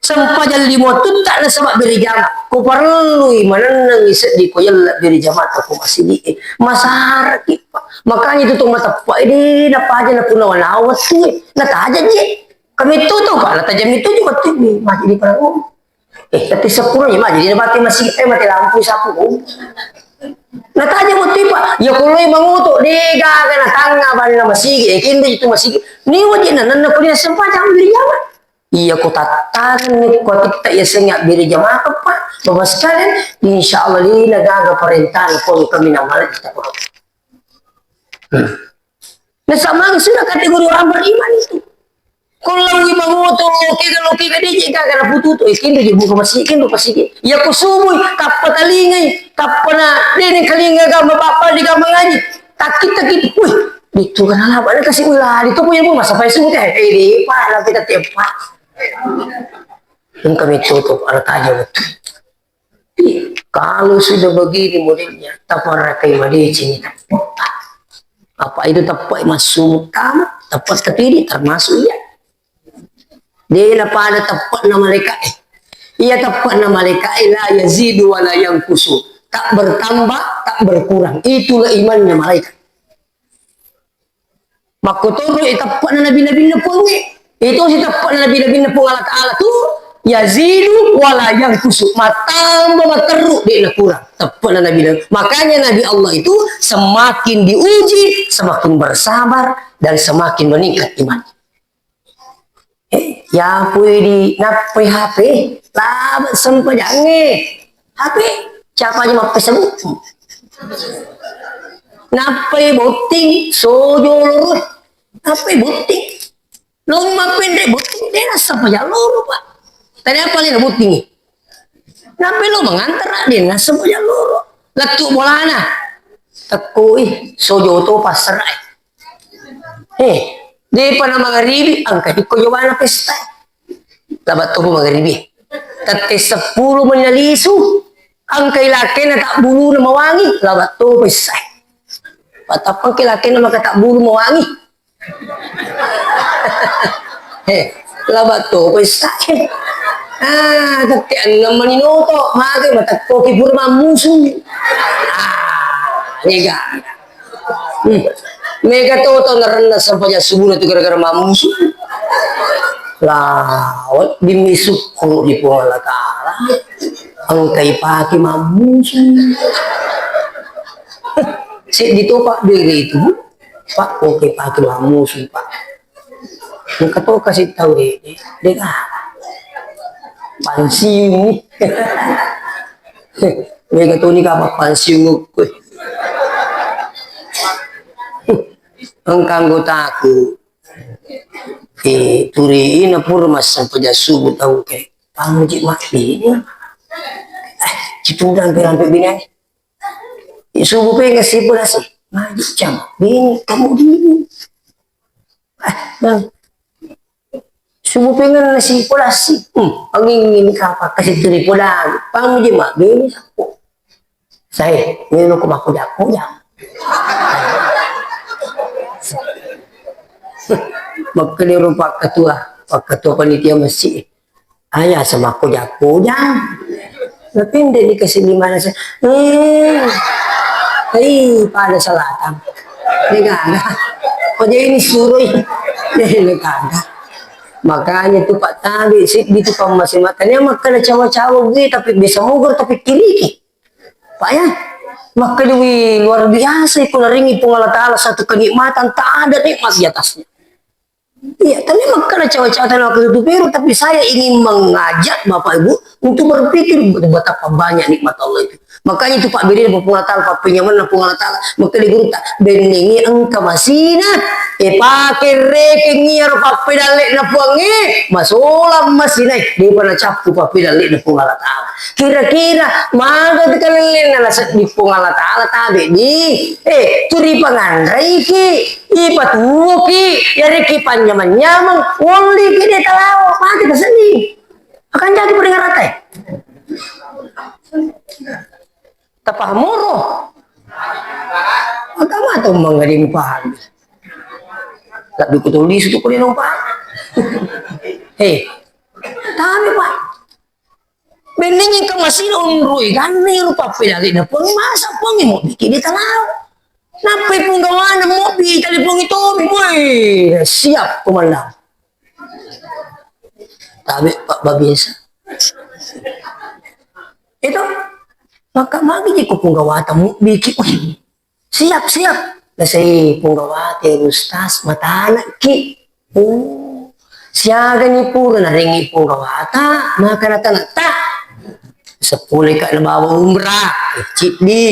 sempajang lima tutta nasaba bere jama. Ko parellui manenneng seddi ko yella bere jama ko masigi. Masaraki, Pak. Makanya itu tuh mata Pak ini napa aja na punawa nawa tuh. Nataja je. Kami tuh tuh Pak, nataja itu juga tuh masih di parang. Eh, tapi sepuluh ya, Mak, jadi mati masih, eh, mati lampu sapu. Nataja waktu Pak, ya kalau emang oto, dega gana tangga bana masigi, eh, kende itu masigi. Ni wajib na nanna kuliah sempat jam beli jama. Iya, ko tatang ni, ko titta ya sengak beri jama apa, Pak? Bapak sekalian, insya Allah lina gaga perintah, ko kami nama kita. Hmm. Nah, sama sudah kategori orang beriman itu. Kalau lagi mangoto, oke kalau oke kan dia jaga karena butuh tuh, ikin dia buka masih, ikin buka masih. Ya ku subui, kappa talingai, kappa na, dia ni kalinga gama bapak di gama ngaji. Takit takit, wih, Itu kan apa? Ada kasih ulah itu punya pun masa pasu teh. Eh, di Pak, nanti kita tepat. Engka metode ada tanya betul. Kalau sudah begini modelnya, taparakai madeceng teppa. Apa itu teppa masuk utama, teppa kediri termasuk iya. Dena pada teppa na malaikat eh. Iya teppa na malaikat eh la yazidu wa la yanqusu. Tak bertambah, tak berkurang. Itulah imannya malaikat. Makkotoro iteppa'na nabi-nabinna Puangnge. Itu siteppa'na nabi-nabinna Puang Allah Ta'ala tu yazidu wala yanqusu. Mattamba materru de' nakurang. Teppa'na nabi-nabi. Makanya Nabi Allah itu semakin diuji, semakin bersabar dan semakin meningkat iman. Eh, yapui di nappai H P, laba sempajangnge. H P, siapa aja mappesa bukti. Nappai botting, sojo loro. Nappai botting. Lo mappenre botting, de' nassempajang loro, Pak. Tadi apa lagi botting? Nappai lo mangantara, de' nassempajang loro. Lettu bolana. Tekkoi, sojo to passerai. Eh, depa na mangaribi, engka dikko jobana pesta. Laba topa mangaribi. Tette seppulo menna lisu, engka ilakkena tabbuluna mawangi, laba topa pesta. Patappangki lakkena maka tabbulu mawangi. Eh, laba topa pesta. Ah, tette enneng mani noto, mage matekkoki pura mammusu. Ah, ega. Hmm. Mega to tau narenna sempajang subuhna tu gara-gara mammusu. Lah, dimmi sukkuru di Puang Allah Ta'ala. Engkai pake mammusu. Seddi to, Pak, bere itu, Bu. Pak, engkai pake mammusu, Pak. Engka to kasi tau de, de, de. Pansiung. Mega toni kapang pansiung ukku. Engka anggotaku. Eh, turi ina pura massempajang subuh tau ke. Pamuji mati. Eh, citudang pe rampe binai. Eh, subuh pe ngasi pura si. Maji cam. Bini kamu dini. Eh, bang. Subuh pengen nasi podasi. Hmm, angin ini kapang kasi turi podang. Pamuji mak bini sapu. Saya, ini lo kemakku jaku ya. Makkeda ro pakkatua, pakkatua panitia masjid. Aya semakku jaku ya. Tapi ndak dikasih di mana saya. Eh, hei, pada selatan. Ini kagak. Kok jadi ini suruh ya? Ini kagak. Makanya tu Pak tabe, si di tukang masih makannya makan cawa-cawa gue, tapi bisa mugur, tapi kiri. Pak ya, makkedawi luar biasa iko naringi Puang Allah Ta'ala satu kenikmatan, tak ada nikmat di atasnya. Iya, tapi makkeda cawa-cawa tadi waktu itu Peru, tapi saya ingin mengajak Bapak Ibu untuk berpikir betapa banyak nikmat Allah itu. Makanya itu Pak Beri Puang Allah Ta'ala, Pak Penyaman Puang Allah Ta'ala, makkeda guru tak benengi engka masina, eh, pake rekengi aro pappedalle na Puangnge, masolang masina, eh, dia pernah cappu pappedalle na Puang Allah Ta'ala. Kira-kira maga tu kalellenna nasedding Puang Allah Ta'ala tabe ni? Eh, tu ripanganreiki, ipatuwoki, yareki panyameng-nyameng, wolliki de talao, mate tasedding. Akan jadi peringat rata, eh? Tapahmoro. Agama tu mengading paham. Tapi kutulis tu kau dia paham. Hei, tabe, Pak. Bennengngi engka masina onroi ganna ero pappedalle'na Puang, masa Puang e mobbiki de talao. Nappai punggawana mobbi, talipongi tomi, woi, siap komandan. Tabe Pak Babinsa. Itu maka magi jiko punggawata mobbiki, woi. Siap, siap. Nasai punggawate, Ustaz, matanakki. Oh, siagani pura narengi punggawata, maka natanata. Sepuleka nabawa umrah, eh, ciddi.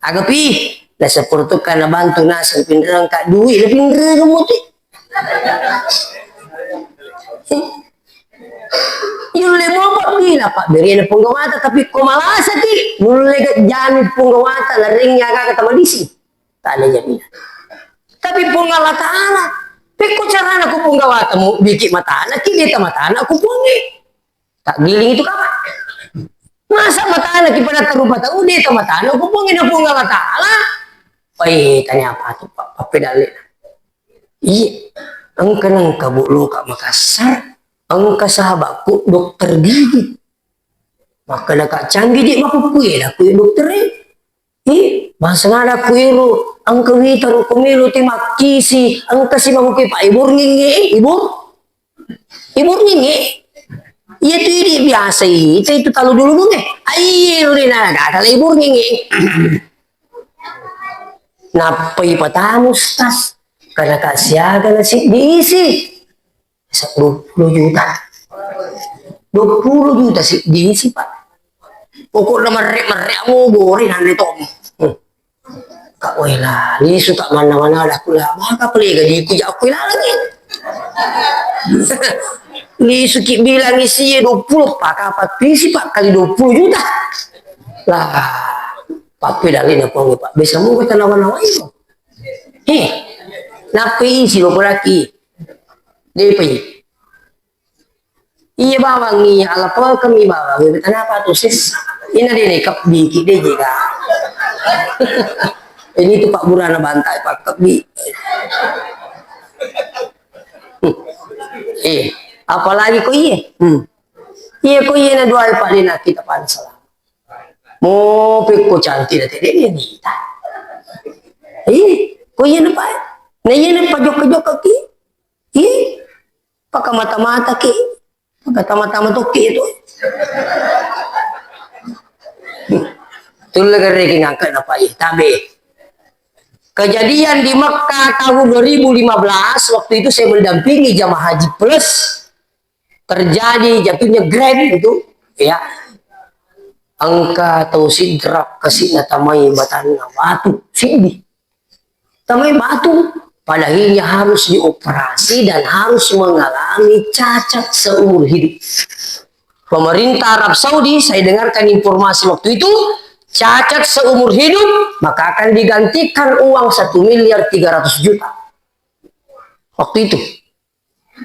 Agapi, nasepuluh tukang nabantu naseng pinrengka duit, napinreng muti. Yulle mopa pila pabberena punggawata, tapi ko malasaki, nulle gajjani punggawata, laring aga-aga tamadisi. Tak ada jaminan. Tapi Puang Allah Ta'ala, pekko carana ku Puang gawata mu biki matana ki deta matana ku Puangnge. Tak giling itu kapan? Masa matana ki pada tarupa tau deta matana ku Puangnge na Puang Allah Ta'ala. Pai tanya apa tu Pak? Pape dalle. Iya, engka nengka bu lo ka Makassar, engka sahabatku dokter gigi. Makkeda ka canggih je mapukku ya, aku dokter e. Ih, bahasa nada ku ero, engka wita ro komelo te makkisi, engka si mamuke pa ibur ngingi, ibur. Ibur ngingi. Iya tu idi biasa ita itu talu dulu bunge. Ai ero de na kata ibur ngingi. Nappai patamu stas, karena ka siaga nasi diisi. Sa-, dua puluh juta. Dua puluh juta si diisi, Pak. Pokokna merre-merre amo gore nanne to. Hmm. Kak wela, lisu kak mana-mana dah kula. Maka pele gaji ku jak aku lagi. Lisu ki bilang isi dua puluh, Pak, kapat pisi, Pak, kali dua puluh juta. Lah, Pak, pedali na Pak, Pak. Bisa mau kita nawa-nawa itu. He, nappa isi lo polaki. Depai. Iya bawang iya, alapakeng mi bawang iya, kenapa tu sis? Ina de ne kebbi ki de jega. Ini tu Pak Burana bantai Pak kebbi. Eh, apalagi ko iya? Hmm. Iya ko iya na doai Pak de na kita pan salah. Mo pekko cantik na tede dia nita. Iya, ko iya na Pak. Na iya na pajokka-jokka ki. Ih, pakamata-mata ki, pakatama-tama tokki itu. Tulle gareki ngangkat apa ih, tabe. Kejadian di Mekah tahun dua ribu lima belas, waktu itu saya mendampingi jamaah haji plus, terjadi jatuhnya grand itu, ya. Engka tau sidrak kasih natamai batanna batu, siddi. Tamai batu, padahal ia harus dioperasi dan harus mengalami cacat seumur hidup. Pemerintah Arab Saudi, saya dengarkan informasi waktu itu, cacat seumur hidup, maka akan digantikan uang satu miliar tiga ratus juta. Waktu itu.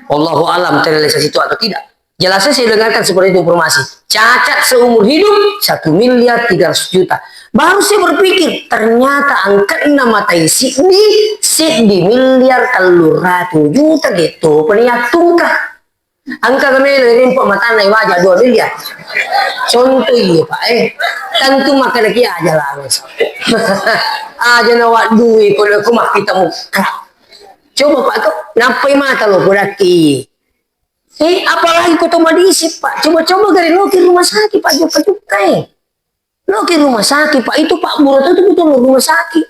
Wallahu alam terrealisasi itu atau tidak. Jelasnya saya dengarkan seperti itu informasi. Cacat seumur hidup, satu miliar tiga ratus juta. Baru saya berpikir, ternyata angkatna matai siddi, siddi miliar tellu ratu juta gitu. Peniak tungkah. Angka kami rimpo matana waja dua miliar. Contoh iya, Pak, eh. Tentu makan lagi aja lah. Aja na waduh, kalau aku mah kita muka. Coba, Pak, tu, nappai mata lo, kodaki. Eh, apalagi ko to madisip, Pak. Coba-coba gare loki rumah sakit, Pak, jokka-jokka, eh. Loki rumah sakit, Pak. Itu, Pak, buruh itu betul rumah sakit.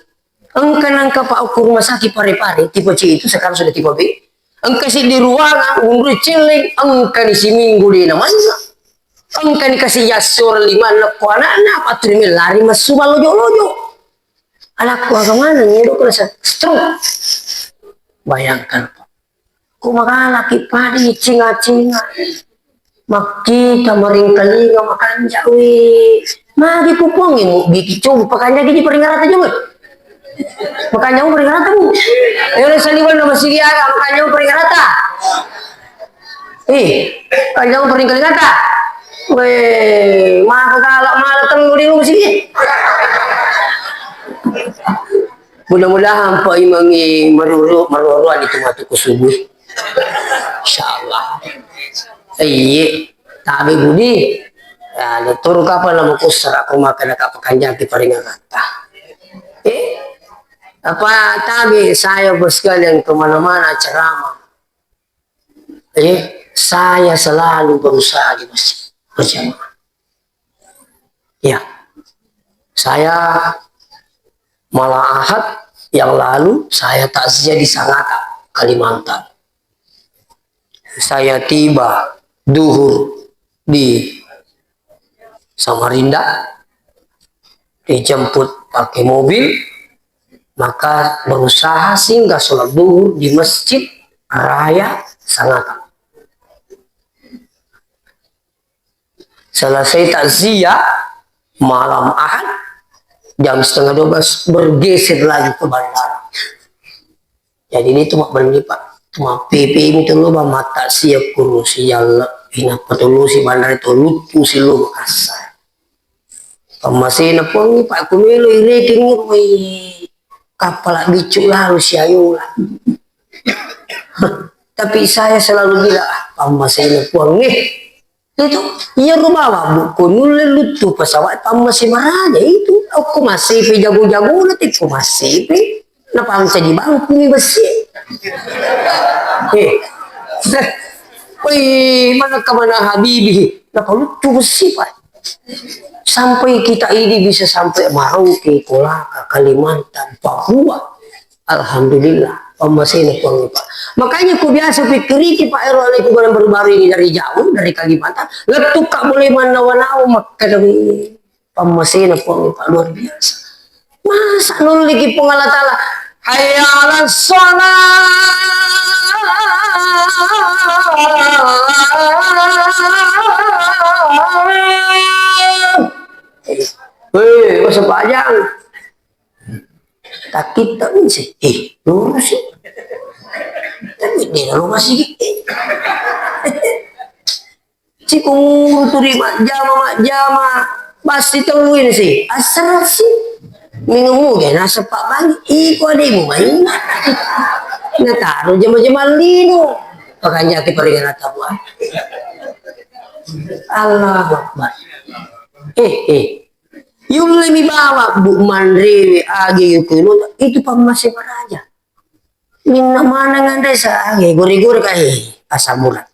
Engka nangka, Pak, uku rumah sakit Pare-Pare, tipe C itu sekarang sudah tipe B. Engka si di ruangan, mundur celeng, engka ni siminggu di namanya. Engka ni kasih jasur lima lekko anakna, apa tu lari masuk lojo-lojo. Anakku aga maneng, nyedo kena stroke. Bayangkan, Pak. Ku magalaki padi cinga-cinga. Makkita maringkalinga makanja, wi. Magi ku pongi mu biki coba pakanja gigi paringarata juga. Makanja mu paringarata, Bu. Ayo saliwan nama sigi aga makanja mu paringarata. Eh, kanja mu paringkalinga ta. Weh, maka galak malah tellu di rumah sigi. Mudah-mudahan Pak Imam ini maruru-, maruruan itu matu ku subuh. Insyaallah. Iya, tabe budi. Ya, turu kapan nama kusra aku makan apa kanjaki paringan kata. Eh, apa tabe saya bos sekalian kemana-mana ceramah. Eh, saya selalu berusaha di masjid berjamaah. Ya, saya malam Ahad yang lalu saya takziah di Sangatta, Kalimantan. Saya tiba duhur di Samarinda, dijemput pakai mobil, maka berusaha singgah sholat duhur di Masjid Raya Sangatta. Selesai takziah, malam Ahad, jam setengah dua belas, bergeser lagi ke bandara. Jadi, de' tu mabbenni, Pak. Tu mappepe mi tu lo, Bang, matta sia kuru si jalle. Inappa tu lo si bandar tu luttu si lo Makassar. Pammasena Puangnge, Pak, ku melo irekeng, woi, kappala biccu lalo si ayola. Tapi saya selalu bilang, "Ah, pammasena Puangnge." Itu, iya ro bawa buku nulle luttu pesawat pammase maraja itu. Okko masepe jago-jago na tekko masepe. Napancaji bangku mi besi. Eh. Woi, mana kemana Habibi? Napa luttu besi, Pak? Sampai kita ini bisa sampai Merauke, Kolaka, Kalimantan, Papua. Alhamdulillah, pammasena Puang, Pak. Makanya ku biasa pikiriki, Pak, ero aleku barang baru-baru ini dari jauh, dari Kalimantan, lettu ka boleh manawa-nawa makkeda, pammasena Puang, Pak, luar biasa. Masa nulliki Puang Allah Ta'ala, "Hayya 'alas shalah." Weh, masa pajang. Takkitta mi sih. Eh, lurus sih. Tapi dia lurus sih. Sikunguru tu ri majjama-majjama. Pasti tauin sih. Asal sih. Minummu ge nasaba' bangi. Iko ademu mai. Nataro jama-jama lino. Makanya kita peringatan buah. Allahu Akbar. Eh, eh. Yulle mi bawa, Bu, manrewe age yukuno, itu pammase maraja. Minna maneng anre sa age, gore-gore ka, eh, asam urat.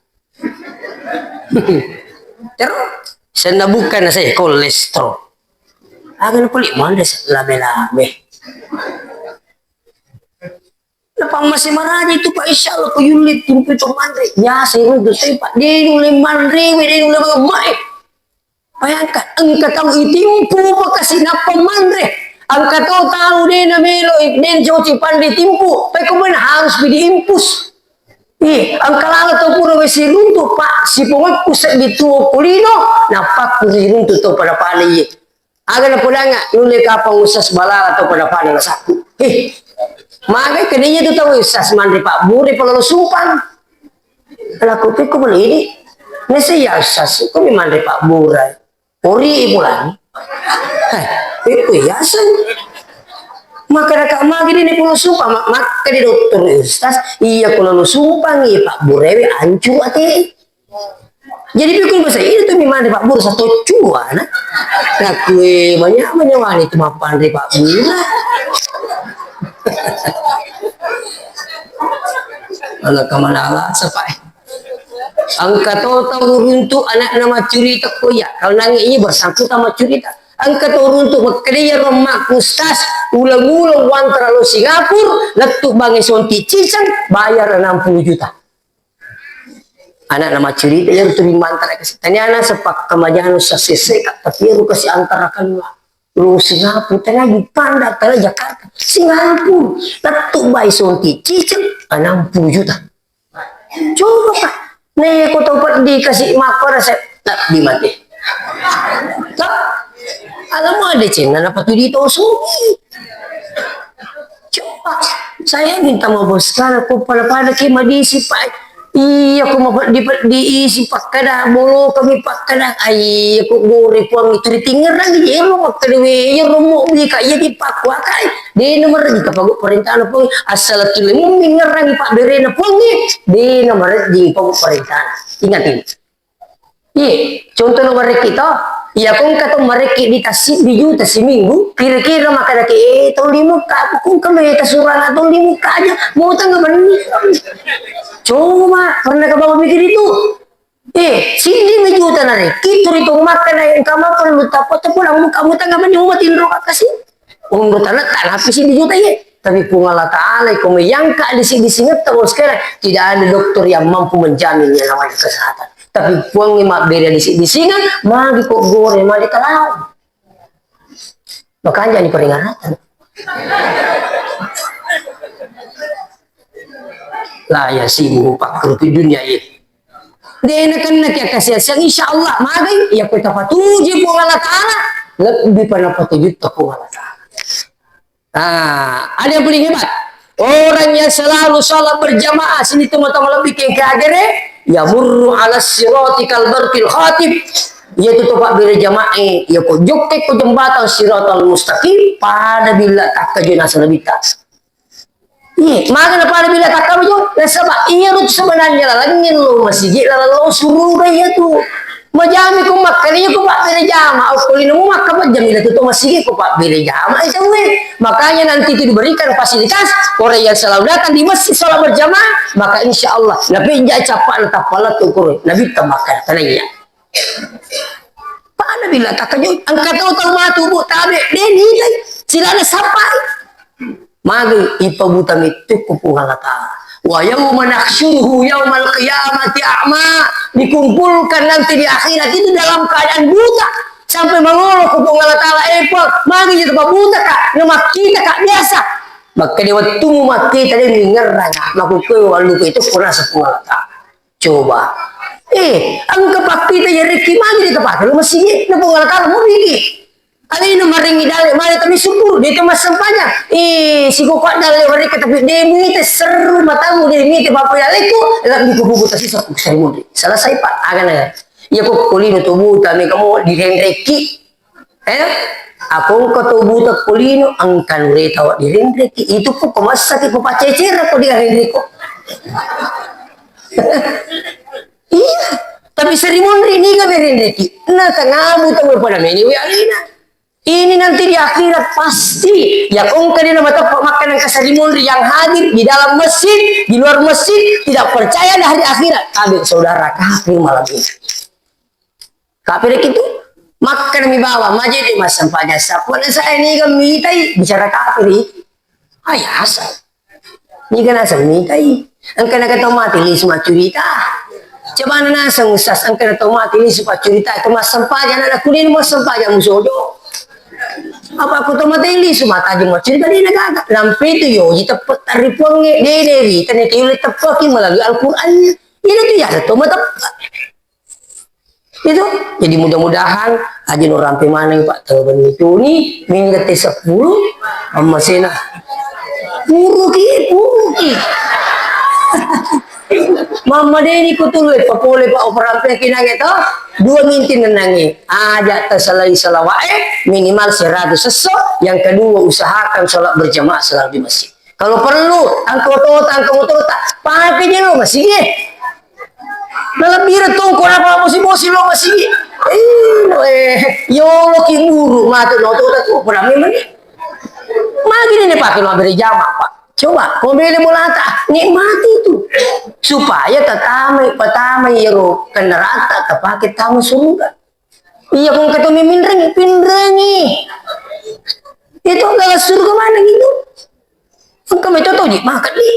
Terus, senna bukan saya kolesterol. Aga na kulit manre sa labe-labe. Napammase maraja itu, Pak, insya Allah ko yulle timpu to manre. Biasa itu, Pak. De' nulle manre, de' nulle manre. Bayangkan, engka tau itimpu bekasi nappa manre. Engka to tau de' namelo, de' coci panre timpu, pekko mana harus pi diimpus. Ih, engka lalo tau pura wesi runtu, Pak, sipongokku seddi tuo kulino, nappa ku runtu to pada-pada iye. Aga napodanga, nulle kapang usas balala to pada-pada nasakku. Ih, magai kene iya tu tau usas manre pabbure pala lo sumpang. Laku pekko beli ini, nese iya usas, ko mi manre pabbure. Ori pulang. Heh, itu biasa. Maka dekat magi di pulau sumpah, mak-, maka di dokter ustaz, iya kalau lu sumpah nih, Pak Burewe ancur ate. Jadi pikir bahasa ini tuh memang Pak Bur satu cua, nah. Nah, kue banyak, banyak wani itu mapan di Pak Bur. Anak kemana lah, sepai. Engka to tau runtu anakna maccurita ko iya, kalau nangis ini bersangkutan maccurita. Engka to runtu makkeda iya ro makku stas, uleng-uleng wantara lo Singapura, lettu bange sonti ciceng, bayar enam puluh juta. Anakna maccurita iya tu rimantara kasi. Taniana sepakka majanu sasese ka, tapi iya ro kasi antara kalua. Lo Singapura, tena Jepang, tena Jakarta. Singapura, lettu bai sonti ciceng, enam puluh juta. Coba, Pak. Nih, ko tau peddi kasi makko rasa lebbi mate. Toh? Alamu ada cina, napa tu di tosomi? Coba, saya minta maaf sekali, ko pada-pada ke madisi, Pak. Iya, ko mapeddi-peddi isi pakkada, bolo kami pakkada. Ai, ko gore Puang itu ditingerang di jero, makkada we, iya romo beli ka, iya dipakua kai. De' namarejjing ka pagu parentana Puang. Asal tuli mummi ngerrangi pabberena Puang, de' namarejjing pagu parentana. Ingat ini. Iye, contoh no marekki to. Iya, ko engka to marekki di tasibbi juta siminggu, kira-kira makkadaki, eh, tau lima ka, ko engka meta surana tau lima ka aja, mau tengah benih. Coba, pernah ka bawa mikir itu? Eh, siddi mi juta narekki, turi to makkada engka maperlu tappa to pulang muka mutang apa nyawa tinro ka kasi. Onro tanetta nappi siddi juta iye. Tapi Puang Allah Ta'ala ko meyangka disi-disingetta, Bos, sekalian, tidak ada dokter yang mampu menjamin nyawanya kesehatan. Tapi Puang mabbere disi-disingan, magi ko gore male kalau. Makanya ini peringatan. La yasibuhu fakru fid dunya, iya. De' nakenna ki akasiasiang, insya Allah, magai, iya ko tapatuju Puang Allah Ta'ala, lebbi pa napatuju ta Puang Allah Ta'ala. Ah, ada yang paling hebat. Orang yang selalu salat berjamaah, sini tu mata malebbi ke kagere, yamurru ala sirati kal barqil khatib. Iya tu to pabbere jamaah, iya ko jokke ko jembatan siratal mustaqim, pada bila takkajo nasaba bita. Iya, maka na pada bila takkajo, nasaba iya tu sebenarnya lalengin lo masigi, laleng lo suruga iya tu. Majami ko makkeda iya ko pabbere jama, okko lino mu makkeda majami la tu to masigi ko pabbere jama, eh, tauwe. Makanya nanti itu diberikan fasilitas, orang yang selalu datang di masjid salat berjamaah, maka insya Allah, napi ja cappa na tappala tu kuro, nabi tambahkan, karena iya. Pada bila takkajo, engka tau tau matu, Bu, tabe, de, ni, dai, silana sapai. Magi ipabuta mettu ku Puang Allah Ta'ala. Wa yauma nahsyuruhu yaumal qiyamati a'ma. Dikumpulkan nanti di akhirat itu dalam keadaan buta. Sampai mangolo ku Puang Allah Ta'ala, "Eh, Puang, magi itu buta ka? Na makkita ka biasa." Maka di waktu mu makkita de mingerrang. Maka kue walu itu kurasa Puang Allah Ta'ala. Coba. Eh, engka pakkita ya rekki magi de tapake lo masigi. Na Puang Allah Ta'ala mau bigi. Alena marengngi dalle, male tami syukur, de to massempajang. Eh, sikokko dalle wareka tapi de mite seru matamu, de mite bapa dalleku, lebbi kububu tasisa ku sermudri. Selesai, Pak. Agana. Iya ko kolino to buta me kamu direnrekki. Eh? Ako engka to buta kolino, engka nureta wa direnrekki. Itu ko massaki ko pacecera ko direnrekko. Iya. Tapi seri monri niga berenrekki. Na tangamu to pada meni we alena. Ini nanti di akhirat pasti. Ya, kongka dia nama tempat makan yang kasarimun yang hadir di dalam masjid, di luar masjid, tidak percaya ada hari akhirat. Tapi saudara kafir malam ini. Kafir itu makan mi bawa majid di masam pajak sapun saya ini kan mitai bicara kafir itu. Ayasa. Niga naseng mitai. Engka na tau mati lisu maccurita. Coba na naseng Ustaz, engka na tau mati lisu maccurita, itu massempajang, anak kuning massempajang musodo. Apa aku tau mati lisu matajeng maccurita, de na gaga. Nampe tu yoji teppe taripuangnge, de, de, ri, tane kayule teppeki melalui Al-Qurannya. Ini tu ya, tau mateppe. Itu. Jadi mudah-mudahan aja no rampe maneng Pak, tau benni tuni, mingga te sepuluh, ammasena. Puruki, puruki. Mamma deni ku tulu, eh, papole Pak, operampe kinange to, dua minti nenangi. Aja tasalai salawae, minimal seratus sesso. Yang kedua, usahakan sholat berjamaah selalu di masjid. Kalau perlu, engka oto-, engka motorta, pake je lo masigi. Nalebbireng tongko napa bosi-bosi lo masigi. Eh, lo, eh, yolo ki buru matu lo oto-, oto-, oto-, oto-, magi ni pake lo bere jama, Pak. Coba, ko bele bolata, nikmati itu. Supaya tatamai, patamai iyaro kendaraan ta, tapake tama surga. Iya, ko engka to minrengi, pinrengi. Itu adalah surga mana gitu? Engka mai to toji, maka di.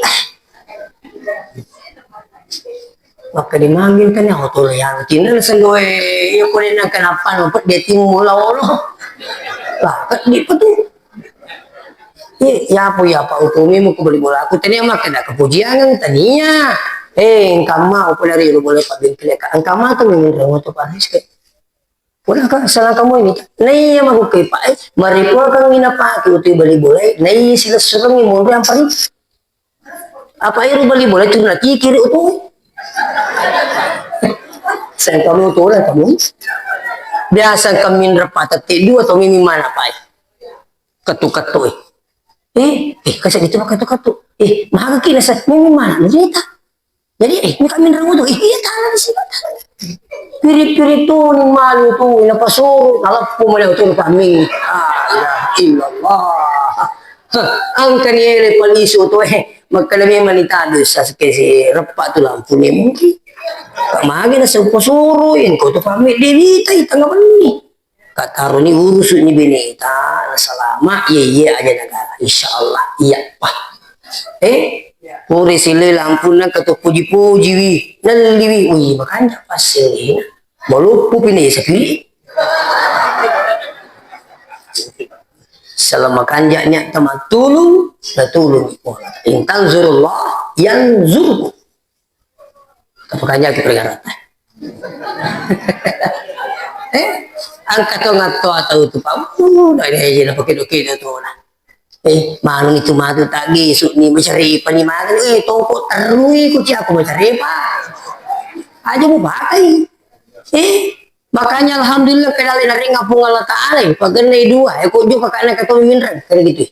Maka dimanggil kan ya, oto yang tinna sendoe, iya, ko nang kenapa no, pet dia timu laolo. Lah, kan di petu. Iya, ya apa ya, Pak, utumi mau ku beli bola. Aku tadi mah kena kepujian, tania. Eh, engka mau pada ri bola Pak Bengkel, Kak. Engka mau tuh minrengi oto Pak Rizky. Pura ka, salah kamu ini. Nah, iya, mako ke, Pak, eh, maripuakang ina pake utu bali bola, eh. Nah, iya, sila surang ni monro yang paling. Apa iru bali bola, turun lagi kiri utu. Sayang kamu, turun kamu. Biasa kami repatete dua atau mimi mana, Pak, eh? Ketu-ketu, eh. Eh, eh, kasih gitu, ketu-ketu. Eh, maha kira, saya, mimi mana? Cerita. Jadi, eh, ini kami nang utu, eh, iya, tanah di sini, tanah. Pirit-pirit tu, ni malu tu, na pasoro, na leppu male tu kami. La ilaha illallah. Hah, engka ni ele palisu tu, eh, makkeda memang ni tadu sa sekesi reppa tu lampu ni mungkin. Kak magi na sempasoro, yang kau tu pamit, dia minta, eh, tengah benni. Kataroni urusu ni beneta, nasalama, iya, iya aja negara. Insya Allah, iya, Pak. Eh, pura sile lampunna katu puji-puji wi, nelli wi, wih, makanja paseng ini. Maloppo pine sapi. Selama kanjanya teman tulung, na tulung. In tanzurullah, yanzurku. Apa kanja ki peringatan. Eh, angka to ngatto atau tu Pak. Uh, na ini aja na pakai doke itu tu na. Eh, maneng itu matu tak gesuk ni, macarepa ni maneng. Eh, tongko terui ku ci aku macarepa. Aja mu pakai. Eh, makanya alhamdulillah kedale narenga Puang Allah Ta'ala, eh, pagennai dua, eh, kok juga kakakna ketemu minreng, kan gitu.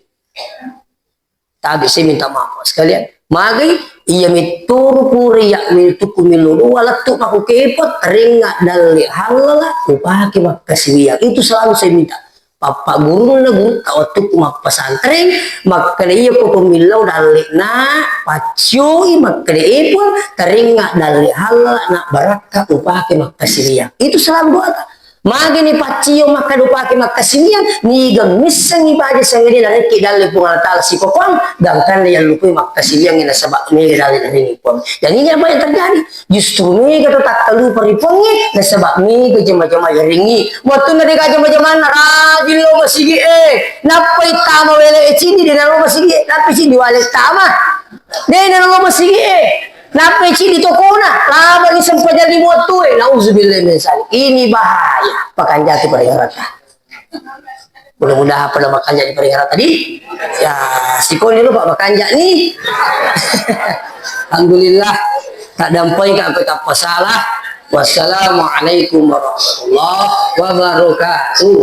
Tapi saya minta maaf sekalian. Magai, iya mituru pura iya mitukku miluru, walettu maku kepot, ringa dalle halala, upake makkasiwiang. Itu selalu saya minta. Bapak gurunna gurutta wettukku mappesantreng, makkeda iya ko pemillau dalle na, paccioi makkeda epon, teringa dalle halala, na barakka upake makkasiwiang. Itu selalu doata. Magani paccio makkeda upake makkasiwiang, niga missengi baja sangadi narekki dalle Puang Allah Ta'ala sikokoang, gangkanna yallupui makkasiwiang nasaba mega dalle narengi Puang. Dan ini apa yang terjadi? Justru mega to takkalupa ri Puangnge, nasaba mega jama-jama yarengi. Wettunna dega jama-jamanna, rajin lo masigi e, nappai tama wele e cini, de nalo masigi e, nappai cini wale tama. De nalo masigi e. Nappai cini tokona, lama ni sempajang lima wettu e. Nauzubillah min zalik. Ini bahaya. Pakanjaki pada yang rata. Mudah-mudahan pada makanja di paringara tadi. Ya, sikoni lupa makanja ni. Alhamdulillah, tak dampai ka aku tak pasalah. Wassalamualaikum warahmatullahi wabarakatuh.